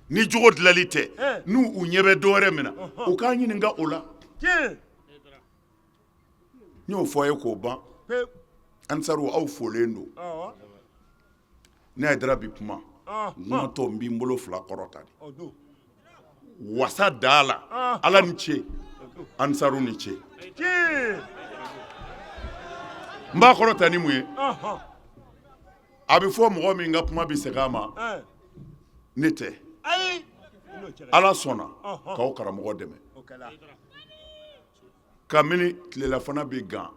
Ni jogo dilanli tɛ, n'u u ɲɛ bɛ dɔwɛrɛ min na, u k'an ɲininka o la. N y'o fɔ a ye k'o ban. Ansaru, aw folen don. Ne Hayidara bi kuma kumatɔ, n b'i bolo fila kɔrɔta de wasa da la. Ala ni ce, Ansaru ni ce. N b'a kɔrɔta ni mun ye? A bɛ fɔ mɔgɔ min ka kuma bɛ segin a ma, ne tɛ. Ala sɔnna k'aw karamɔgɔ dɛmɛ. Kabini tilelafana bɛ gan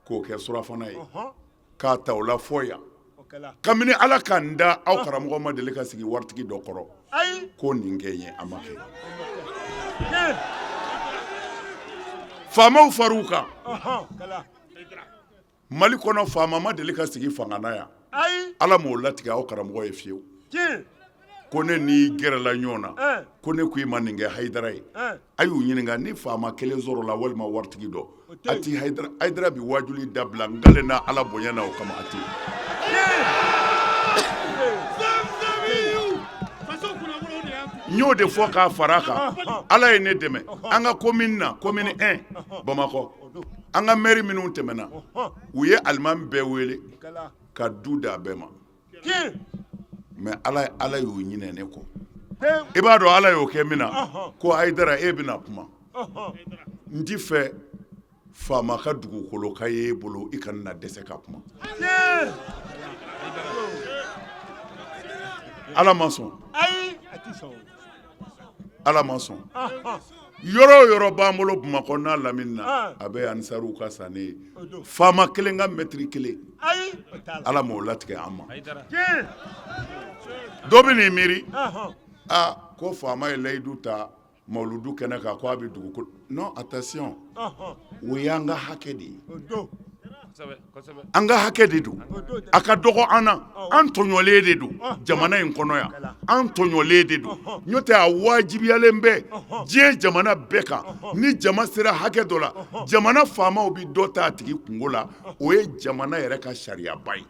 k'o kɛ surafana ye, k'a ta o la fɔ yan, kabini Ala ka n da, aw karamɔgɔ ma deli ka sigi waritigi dɔ kɔrɔ ko nin kɛ n ye. A ma kɛ. Faamaw far'u kan. Mali kɔnɔ, faama ma deli ka sigi fanga na yan, Ala m'o latigɛ aw karamɔgɔ ye fiyewu ko ne n'i gɛrɛla ɲɔgɔn na ko ne ko i ma nin kɛ Hayidara ye. A y'u ɲininka ni faama kelen sɔrɔla walima waritigi dɔ, a ti Hayidara bi wajuli dabila. N kalen na Ala bonya na o kama, a ti. N y'o de fɔ k'a fara a kan. Ala ye ne dɛmɛ an ka commune na, commune 1 Bamakɔ, an ka maire minnu tɛmɛna, u ye alimami bɛɛ wele ka du d'a bɛɛ ma. Mais Ala y'u ɲinɛ ne kɔ. I b'a dɔn Ala y'o kɛ min na, ko Hayidara, e bɛna kuma, n ti fɛ faama ka dugukolo ka ye e bolo, i kana na dɛsɛ ka kuma. Ala ma sɔn, Ala ma sɔn. Yɔrɔ o yɔrɔ b'an bolo Bamakɔ n'a lamini na, a bɛ Ansaruw ka sa ne ye. Faama kelen ka mɛtiri kelen, Ala m'o latigɛ an ma. Dɔ bɛ n'i miiri aa ko faama ye layidu ta mawuludu kɛnɛ kan ko a bɛ dugukolo. Non, attention, o y'an ka hakɛ de ye. An ka hakɛ de don, a ka dɔgɔ an na, an tɔɲɔlen de don jamana in kɔnɔ yan, an tɔɲɔlen de don. N'o tɛ, a wajibiyalen bɛ diɲɛ jamana bɛɛ kan, ni jama sera hakɛ dɔ la, jamana faamaw bɛ dɔ ta a tigi kunko la. O ye jamana yɛrɛ ka sariyaba ye.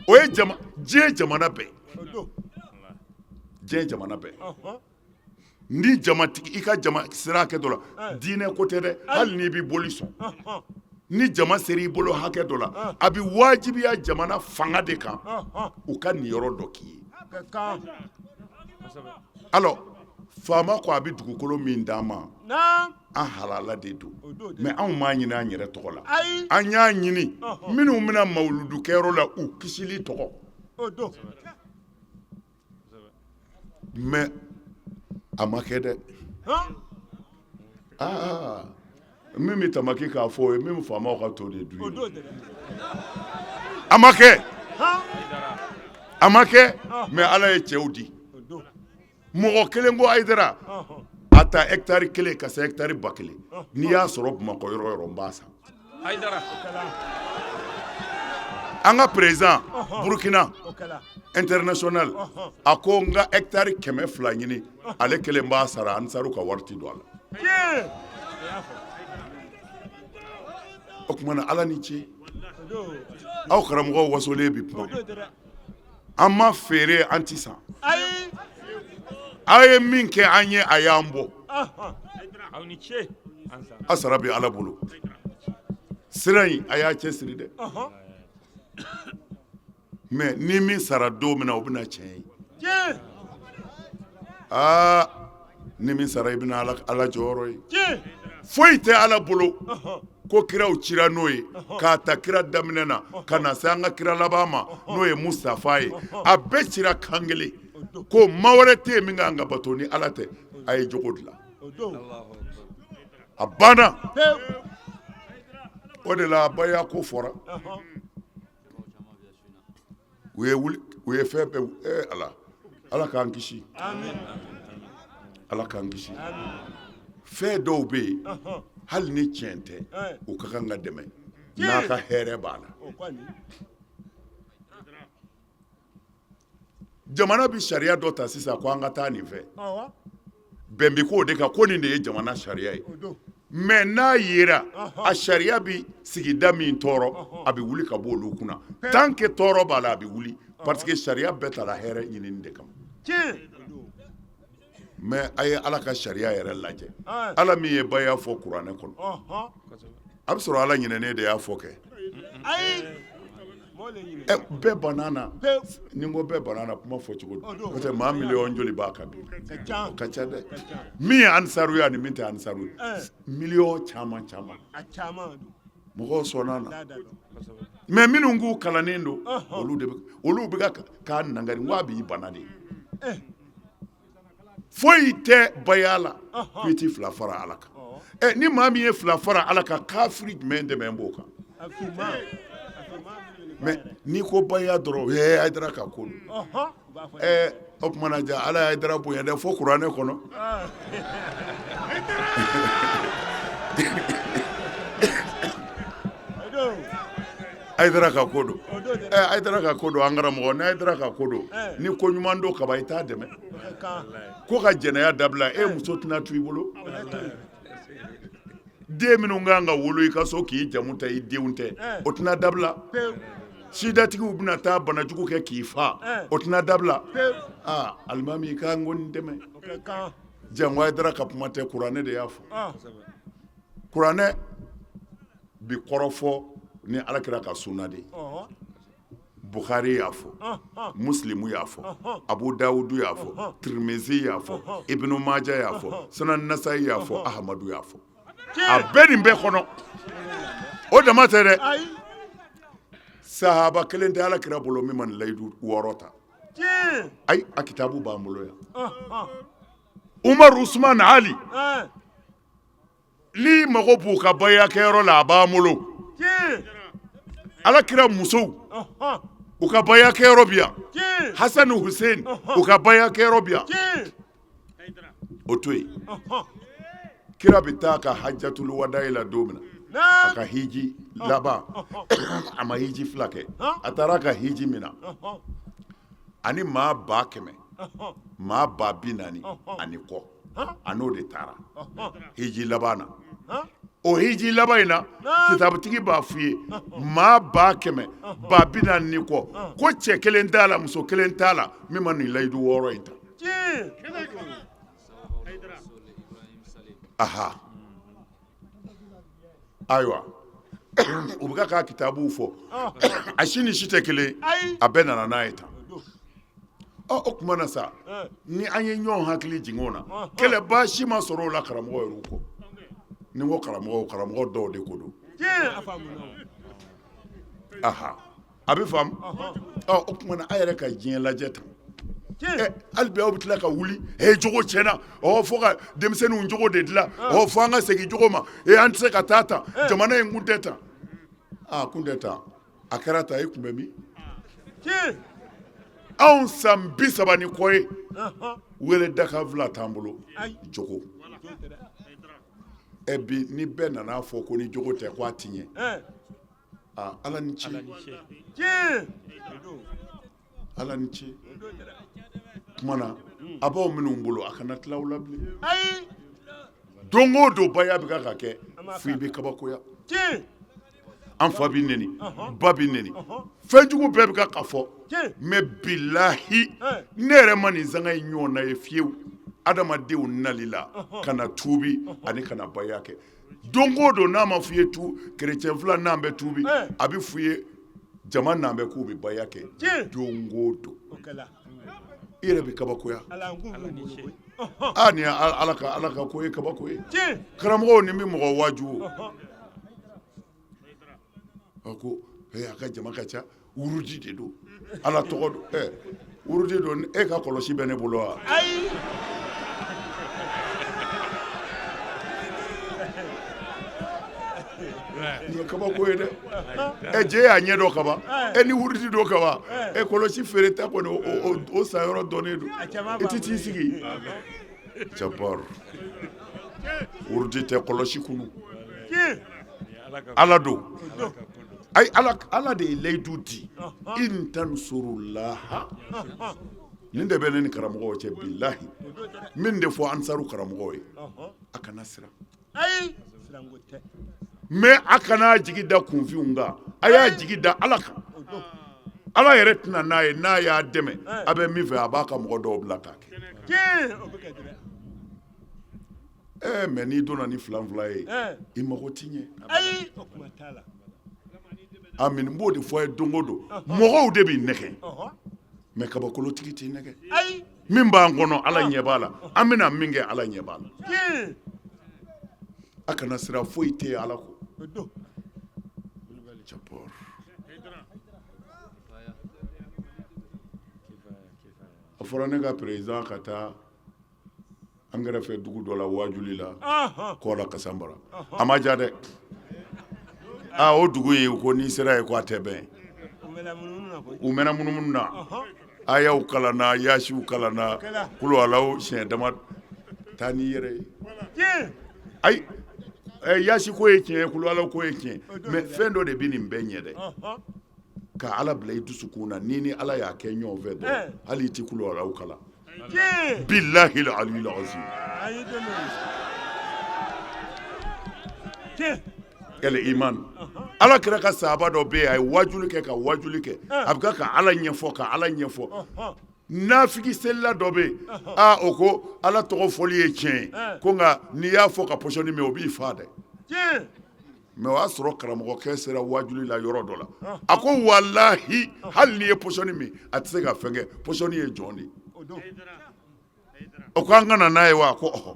O ye diɲɛ jamana bɛɛ, diɲɛ jamana bɛɛ. Ni jamatigi, i ka jama sera hakɛ dɔ la, diinɛ ko tɛ dɛ, hali n'i bɛ boli sɔn, ni jama sera i bolo hakɛ dɔ la, a bɛ wajibiya jamana fanga de kan u ka niyɔrɔ dɔ k'i ye. Alors, faama ko a bɛ dugukolo min d'an ma, an halala de don, mais anw m'a ɲini an yɛrɛ tɔgɔ la, an y'a ɲini minnu bɛna mawuludu kɛyɔrɔ la, u kisili tɔgɔ. Mais a ma kɛ dɛ. Aa, min bɛ tamaki k'a fɔ, o ye min faamaw ka to de dun ye. A ma kɛ, a ma kɛ. Mais Ala ye cɛw di. Mɔgɔ kelen ko Ayidara, a ta hectare 1 ka se hectare 1000, n'i y'a sɔrɔ Bamakɔ yɔrɔ yɔrɔ, n b'a san. An ka président Burukina international, a ko n ka hectare 200 ɲini, ale kelen b'a sara, Ansaru ka wari ti don a la. O tuma na, Ala ni ce, aw karamɔgɔ wasolen bi kuma. An ma feere, an ti san. Aw ye min kɛ an ye, a y'an bɔ a sara bɛ Ala bolo. Sira in, a y'a cɛ siri dɛ. Mais ni min sara don min na, o bɛna tiɲɛ ye. Aa, ni min sara, i bɛna Ala jɔyɔrɔ ye. Foyi tɛ Ala bolo ko kiraw cira n'o ye, k'a ta kira daminɛ na ka na se an ka kira laban ma, n'o ye Mustafa ye. A bɛɛ cira kan kelen ko maa wɛrɛ tɛ yen min kan ka bato ni Ala tɛ. A ye jogo dilan, a banna. O de la, baya ko fɔra, u ye wuli, u ye fɛn bɛɛ. Ala, Ala k'an kisi, Ala k'an kisi. Fɛn dɔw bɛ yen, hali ni tiɲɛ tɛ, u ka kan ka dɛmɛ n'a ka hɛrɛ b'a la. Jamana bɛ sariya dɔ ta sisan ko an ka taa nin fɛ, bɛn bɛ k'o de kan ko nin de ye jamana sariya ye. Mais n'a yera a sariya bɛ sigida min tɔɔrɔ, a bɛ wuli ka bɔ olu kunna. Tant que tɔɔrɔ b'a la, a bɛ wuli, parce que sariya bɛɛ taara hɛrɛ ɲinini de kama. Mais a ye Ala ka sariya yɛrɛ lajɛ. Ala min ye baya fɔ kuranɛ kɔnɔ, a bɛ sɔrɔ Ala ɲinɛnen de y'a fɔ kɛ. Bɛɛ banna na. Ni ko bɛɛ banna na, kuma fɔ cogo don. N'o tɛ, maa miliyɔn joli b'a kan bi? O ka ca dɛ. Min ye ansaru ye ani min tɛ ansaru ye, miliyɔn caman caman, mɔgɔw sɔnna na. Mais minnu k'u kalannen don, olu de bɛ, olu bɛ ka k'a nangari n ko a b'i bana de. Foyi tɛ baya la k'i ti fila fara Ala kan. Ɛ, ni maa min ye fila fara Ala kan, kafiri jumɛn dɛmɛ b'o kan? Mais n'i ko baya dɔrɔn, ee, Hayidara ka ko don. Ɛ, o tuma na ja, Ala ye Hayidara bonya dɛ, fo kuranɛ kɔnɔ. Hayidara ka ko don. Ɛ, Hayidara ka ko don. An karamɔgɔ, ni Hayidara ka ko don, ni ko ɲuman don kaban, i t'a dɛmɛ ko ka jɛnɛya dabila. E muso tɛna to i bolo. Den minnu kan ka wolo i ka so k'i jamu ta, i denw tɛ, o tɛna dabila. Sidatigiw bɛna taa banajugu kɛ k'i fa, o tɛna dabila. Aa, alimami, k'an ko nin dɛmɛ. Janko Hayidara ka kuma tɛ, kuranɛ de y'a fɔ. Kuranɛ bi kɔrɔfɔ ni Ala kira ka sunna de ye. Bukhari y'a fɔ, Muslimu y'a fɔ, Abu Dawudu y'a fɔ, Tirimizi y'a fɔ, Ibnu Maja y'a fɔ, Sunan Nasayi y'a fɔ, Ahamadu y'a fɔ. A bɛɛ nin bɛɛ kɔnɔ. O dama tɛ dɛ, sahaba kelen tɛ Ala kira bolo min ma nin layidu 6 ta. Ayi, a kitabu b'an bolo yan. Umaru, Usman, Ali, n'i mago b'u ka baya kɛyɔrɔ la, a b'an bolo. Ala kira musow, u ka baya kɛyɔrɔ bi yan. Hasan ni Hussein, u ka baya kɛyɔrɔ bi yan. O to yen. Kira bɛ taa ka hajatulu wadayi la don min na, a ka hiji laban, a ma hiji fila kɛ, a taara a ka hiji min na, ani maa 100,000, maa 40,000 ani kɔ, a n'o de taara hiji laban na. O hiji laban in na, kitabutigi b'a f'i ye maa 100,000, 40,000 ni kɔ, ko cɛ kelen t'a la, muso kelen t'a la min ma nin layidu wɔɔrɔ in ta. Aha, ayiwa, u bɛ ka kitabuw fɔ, a si ni si tɛ kelen, a bɛɛ nana n'a ye tan. Ɔ, o tuma na sa, ni an ye ɲɔgɔn hakili jigin o na, kɛlɛba si ma sɔrɔ o la karamɔgɔ yɛrɛ kɔ. Ni n ko karamɔgɔ, karamɔgɔ dɔw de ko don. Aha, a bɛ faamu. Ɔ, o tuma na, a yɛrɛ ka diɲɛ lajɛ tan. Hali bi aw bɛ tila ka wuli, e jogo tiɲɛna, ɔ fo ka denmisɛnninw jogo de dilan, ɔ fo an ka segin jogo ma, e an tɛ se ka taa tan, jamana in kun tɛ tan. Aa, kun tɛ tan, a kɛra tan, e tun bɛ min? Anw san 30 ni kɔ ye, wele dakan fila t'an bolo, jogo. Ɛ, bi ni bɛɛ nana fɔ ko ni jogo tɛ ko a ti ɲɛ. Aa, Ala ni ce, Ala ni ce. Tuma na a b'aw minnu bolo, a kana tila aw la bilen. Don o don baya bɛ ka kɛ fo i bɛ kabakoya. An fa bɛ neni, ba bɛ neni, fɛnjugu bɛɛ bɛ ka fɔ, mais bilahi, ne yɛrɛ ma nin sanga in ɲɔgɔn na ye fiyewu. Adamadenw nali la ka na tuubi ani ka na baya kɛ, don o don n'a ma f'i ye tu kerecɛn fila n'an bɛ tuubi, a bɛ f'i ye jama n'an bɛ k'u bɛ baya kɛ don o don. I yɛrɛ bɛ kabakoya. Aa, nin Ala ka ko ye kabako ye. Karamɔgɔw, nin bɛ mɔgɔ waaju. O ko a ka jama ka ca, wurudi de don, Ala tɔgɔ don. Ɛ, wurudi don, e ka kɔlɔsi bɛ ne bolo wa? Ayi. Nin ye kabako ye dɛ. Ɛ, jɛ y'a ɲɛ dɔn kaban. E ni wurudi don kaban, e kɔlɔsi feere ta kɔni, o san yɔrɔ dɔnnen don, i tɛ t'i sigi jabar. Wurudi tɛ kɔlɔsi kunu, Ala don. Ayi, Ala de ye layidu di, in tansurulaha. Nin de bɛ ne ni karamɔgɔw cɛ, bilahi. Min de fɔ ansaru karamɔgɔw ye, a kana siran, mais a kana jigi da kunfinw kan, a y'a jigi da Ala kan. Ala yɛrɛ tɛna n'a ye, n'a y'a dɛmɛ, a bɛ min fɛ, a b'a ka mɔgɔ dɔw bila k'a kɛ. Ɛɛ, mais n'i donna ni filan fila ye, i mago ti ɲɛ. Amin, n b'o de fɔ a ye don o don, mɔgɔw de b'i nɛgɛ, mais kabakolotigi t'i nɛgɛ. Min b'an kɔnɔ, Ala ɲɛ b'a la. An bɛna min kɛ, Ala ɲɛ b'a la. A kana siran, foyi tɛ yen Ala kɔ. A fɔra ne ka président ka taa an kɛrɛfɛ dugu dɔ la wajuli la kɔla Kasanbara. A ma ja dɛ. Aa, o dugu ye ko n'i sera yen ko a tɛ bɛn. U mɛnna munumunu na, ayaw kalanna, yasiw kalanna, kuluwalaw siɲɛ dama. Taa n'i yɛrɛ ye. Ayi, yasi ko ye tiɲɛ ye, kuluwalaw ko ye tiɲɛ, mais fɛn dɔ de bɛ nin bɛɛ ɲɛ dɛ, ka Ala bila i dusukun na. Ni Ala y'a kɛ ɲɔgɔn fɛ dɔrɔn, hali i tɛ kuluwalaw kalan. Bilahi aliyul azim. El iman. Ala kira ka sahaba dɔ bɛ yen, a ye wajuli kɛ ka wajuli kɛ, a bɛ ka Ala ɲɛfɔ ka Ala ɲɛfɔ. Nafigi selila dɔ bɛ yen, aa, o ko Ala tɔgɔ fɔli ye tiɲɛ ye, ko nka n'i y'a fɔ ka pɔsɔni min, o b'i fa dɛ. Mais o y'a sɔrɔ karamɔgɔkɛ sera wajuli la yɔrɔ dɔ la, a ko walahi, hali n'i ye pɔsɔni min, a tɛ se ka fɛn kɛ. Pɔsɔni ye jɔn de ye? O ko an ka na n'a ye wa? Ko ɔhɔ.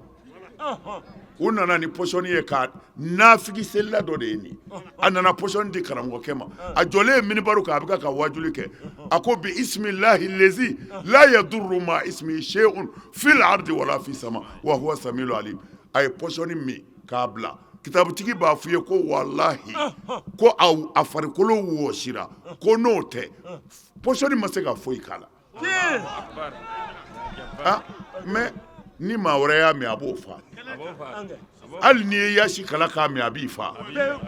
U nana ni pɔsɔni ye ka nafigi selila dɔ de ye nin. A nana pɔsɔni di karamɔgɔkɛ ma. A jɔlen ye minibaru kan, a bɛ ka wajuli kɛ, a ko bi ismilahi lezi la yadurru ma ismi shay'un fil ardi wala fi sama wa huwa samiul alim. A ye pɔsɔni min k'a bila, kitabutigi b'a fɔ i ye ko walahi, ko a farikolo wɔsira, ko n'o tɛ pɔsɔni ma se ka foyi k'a la. Mais Ni maa wɛrɛ y'a min, a b'o fa. Hali n'i ye yasi kala k'a min, a b'i fa.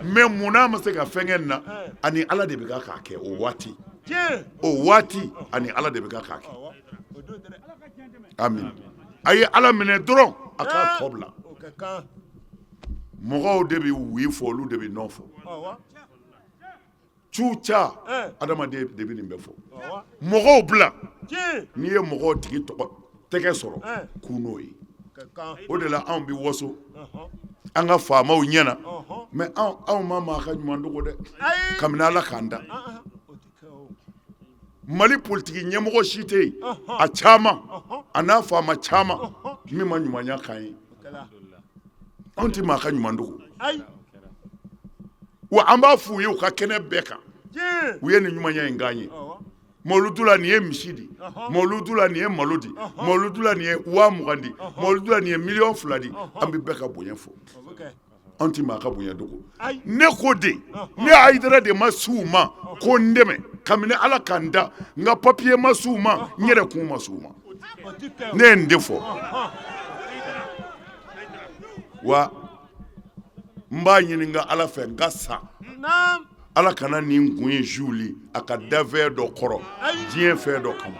Mais mun n'a ma se ka fɛn kɛ nin na? Ani Ala de bɛ kan k'a kɛ o waati, o waati ani Ala de bɛ kan k'a kɛ. Amin. A ye Ala minɛ dɔrɔn, a k'a tɔ bila. Mɔgɔw de bɛ oui fɔ, olu de bɛ non fɔ. Cu ca, adamaden de bɛ nin bɛɛ fɔ. Mɔgɔw bila. N'i ye mɔgɔw tigi tɔgɔ tɛgɛ sɔrɔ, kun n'o ye. O de la anw bɛ waso an ka faamaw ɲɛna, mais anw ma maa ka ɲuman dogo dɛ. Kabini Ala k'an da, Mali politiki ɲɛmɔgɔ si tɛ yen, a caman a n'a faama caman, min ma ɲumanya k'an ye. Anw tɛ maa ka ɲuman dogo. Wa an b'a f'u ye u ka kɛnɛ bɛɛ kan, u ye nin ɲumanya in k'an ye. Mawuludu la, nin ye misi di. Mawuludu la, nin ye malo di. Mawuludu la, nin ye 20.000 di. Mawuludu la, nin ye miliyɔn 2 di. An bɛ bɛɛ ka bonya fɔ. Anw tɛ maa ka bonya dogo. Ne ko de, ne Hayidara de ma s'u ma ko n dɛmɛ. Kabini Ala k'an da, n ka papiye ma s'u ma, n yɛrɛ kun ma s'u ma. Ne ye nin de fɔ. Wa n b'a ɲini n ka Ala fɛ, n ka sa, Ala kana nin kun ye zuli a ka dafɛn dɔ kɔrɔ, diɲɛ fɛn dɔ kama.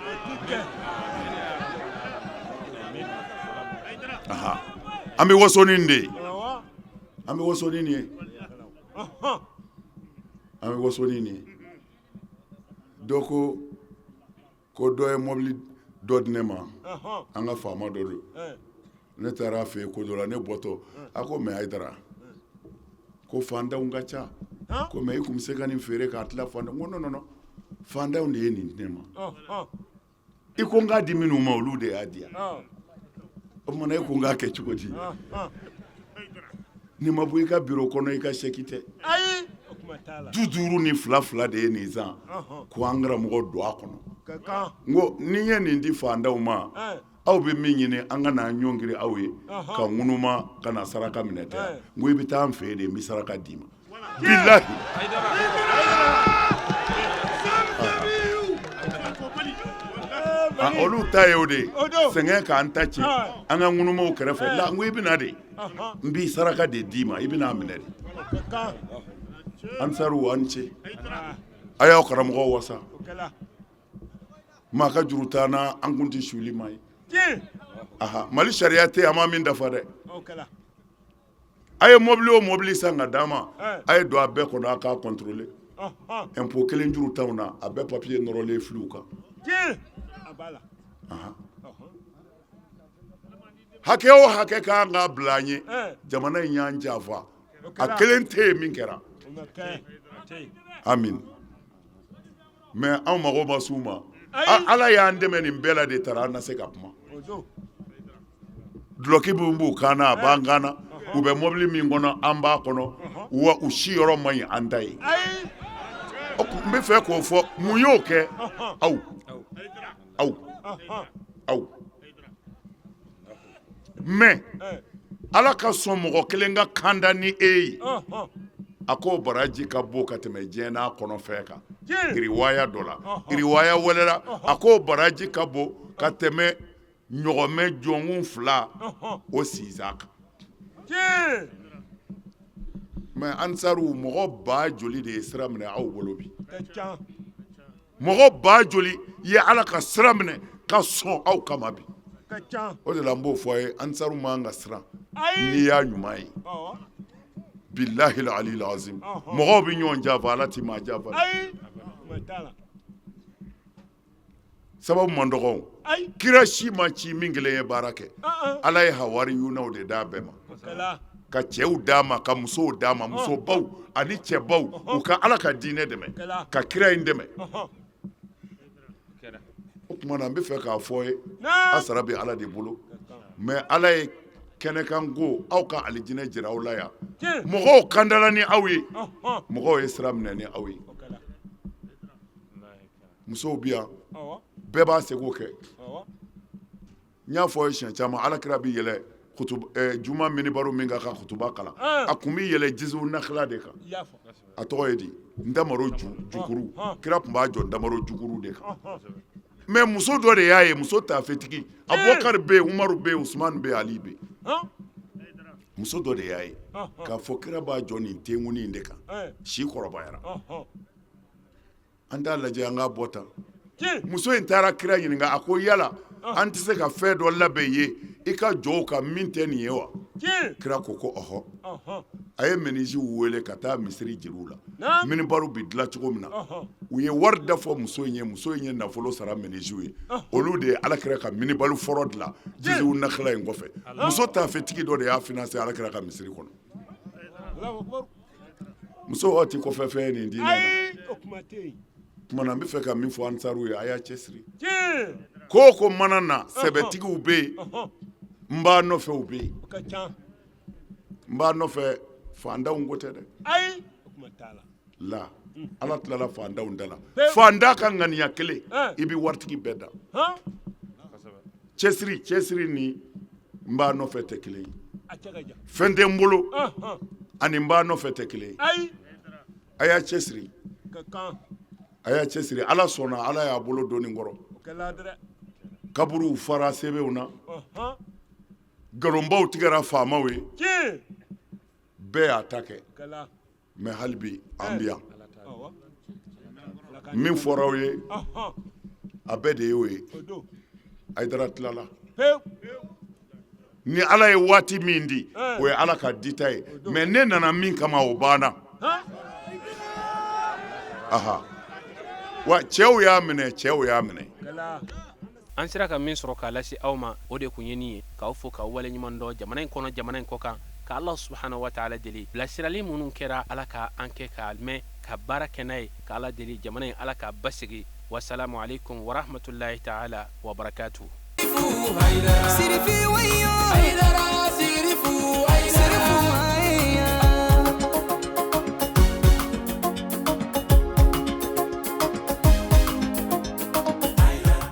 An bɛ waso ni de ye, an bɛ waso ni nin ye, an bɛ waso ni nin ye. Dɔ ko ko dɔ ye mɔbili dɔ di ne ma, an ka faama dɔ don. Ne taara a fɛ yen ko dɔ la, ne bɔtɔ, a ko: "Mais Hayidara, ko fantanw ka ca, ko mais i tun bɛ se ka nin feere k'a tila fantanw." N ko: "Non, non, non, fantanw de ye nin di ne ma. I ko n k'a di minnu ma, olu de y'a di yan. O tuma e ko n k'a kɛ cogo di? N'i ma bɔ i ka biro kɔnɔ, i ka sɛki tɛ. 52 fila de ye nin san ko an karamɔgɔ don a kɔnɔ." N ko ni n ye nin di fantanw ma, aw bɛ min ɲini, an ka n'an ɲɔngiri aw ye ka ŋunuma ka na saraka minɛ tɛ. N ko i bɛ taa an fɛ yen de, n bɛ saraka d'i ma, bilahi. Olu ta ye o de ye, sɛgɛn k'an ta tiɲɛ an ka ŋunumaw kɛrɛfɛ la. N ko i bɛ na de, n b'i saraka de d'i ma, i bɛna minɛ de. Ansaru, an ce, a y'aw karamɔgɔ wasa. Maa ka juru t'an na, an kun tɛ suli ma ye. Mali sariya tɛ an ma min dafa dɛ. A ye mobili o mobili san ka d'an ma, a ye don a bɛɛ kɔnɔ, a k'a contrôler. Impôt kelen juru t'anw na, a bɛɛ papier nɔrɔlen filiw kan. Hakɛ o hakɛ ka kan ka bila an ye, jamana in y'an janfa, a kelen tɛ yen min kɛra. Amin. Mais anw mago ma s'u ma. Ala y'an dɛmɛ nin bɛɛ la de taara, an na se ka kuma. Dulɔki min b'u kan na, a b'an kan na. U bɛ mobili min kɔnɔ, an b'a kɔnɔ. Wa u si yɔrɔ man ɲi an ta ye. N bɛ fɛ k'o fɔ. Mun y'o kɛ? Aw, aw, aw. Mais Ala ka sɔn mɔgɔ kelen ka kanda ni e ye, a k'o baraji ka bon ka tɛmɛ diɲɛ n'a kɔnɔfɛn kan. Riwaya dɔ la, riwaya wɛrɛ la, a k'o baraji ka bon ka tɛmɛ ɲɔgɔmɛ jɔnkun fila o sinsan kan. Mais ansaru, mɔgɔ ba joli de ye sira minɛ aw bolo bi? Mɔgɔ ba joli ye Ala ka sira minɛ ka sɔn aw kama bi? O de la n b'o fɔ a ye, ansaru man ka siran n'i y'a ɲuman ye. Bilahi aliyil azim, mɔgɔw bɛ ɲɔgɔn janfa, Ala ti maa janfa. Sababu man dɔgɔ. Kira si ma ci min kelen ye baara kɛ. Ala ye hawari yunaw de d'a bɛɛ ma, ka cɛw d'a ma, ka musow d'a ma, musobaw ani cɛbaw, u ka Ala ka diinɛ dɛmɛ, ka kira in dɛmɛ. O tuma na, n bɛ fɛ k'a fɔ ye, a sara bɛ Ala de bolo. Mais Ala ye kɛnɛkan ko aw ka alijinɛ jira aw la yan. Mɔgɔw kandala ni aw ye, mɔgɔw ye sira minɛ ni aw ye. Musow bi yan, bɛɛ b'a seko kɛ. N y'a fɔ ye siɲɛ caman, Ala kira bɛ yɛlɛ juma minibaro min kan ka kutuba kalan, a tun bɛ yɛlɛ jizu nakila de kan. A tɔgɔ ye di? Ntamaro jukuru. Kira tun b'a jɔ ntamaro jukuru de kan. Mais muso dɔ de y'a ye, muso taafetigi. Abubakari bɛ yen, Umaru bɛ yen, Usumani bɛ yen, Ali bɛ yen. Muso dɔ de y'a ye k'a fɔ kira b'a jɔ nin tenkuni in de kan, si kɔrɔbayara. An t'a lajɛ, an k'a bɔ tan. Muso in taara kira ɲininka, a ko yala an tɛ se ka fɛn dɔ labɛn i ye i ka jɔ o kan min tɛ nin ye wa? Kira ko ko ɔhɔ. A ye menuisiers wele ka taa misiri jira u la, minibaru bɛ dilan cogo min na. U ye wari da fɔ muso in ye. Muso in ye nafolo sara menuisiers ye. Olu de ye alakira ka minibaru fɔlɔ dilan jiziw nakala in kɔfɛ. Muso taafetigi dɔ de y'a financer alakira ka misiri kɔnɔ. Muso waati kɔfɛ fɛn ye nin diinɛ na. Tuma na n bɛ fɛ ka min fɔ ansaruw ye, a y'a cɛsiri. Ko o ko mana na, sɛbɛtigiw bɛ yen, n b'a nɔfɛw bɛ yen. N b'a nɔfɛ fantanw ko tɛ dɛ. La ala tilala fantanw da la. Fantan ka ŋaniya kelen, i bɛ waritigi bɛɛ da. Cɛsiri, cɛsiri ni n b'a nɔfɛ tɛ kelen ye. Fɛn tɛ n bolo ani n b'a nɔfɛ tɛ kelen ye. A y'a cɛsiri, a y'a cɛsiri. Ala sɔnna, ala y'a bolo don nin kɔrɔ. Kaburuw fara sɛbɛnw na, nkalonbaw tigɛra faamaw ye, bɛɛ y'a ta kɛ. Mais hali bi an bɛ yan. Min fɔra aw ye, a bɛɛ de y'o ye. Hayidara tilala. Ni ala ye waati min di, o ye ala ka dita ye. Mais ne nana min kama, o banna. Aha, wa cɛw y'a minɛ, cɛw y'a minɛ. An sera ka min sɔrɔ k'a lase aw ma, o de kun ye nin ye. K'aw fo, k'aw waleɲuman dɔn jamana in kɔnɔ, jamana in kɔ kan, ka Ala subahana wa taala deli, bilasirali minnu kɛra, Ala ka an kɛ k'a mɛn, ka baara kɛ n'a ye. Ka Ala deli, jamana in, Ala k'a basigi. Wasalamu aleykum warahmatulahi taala wabarakatu.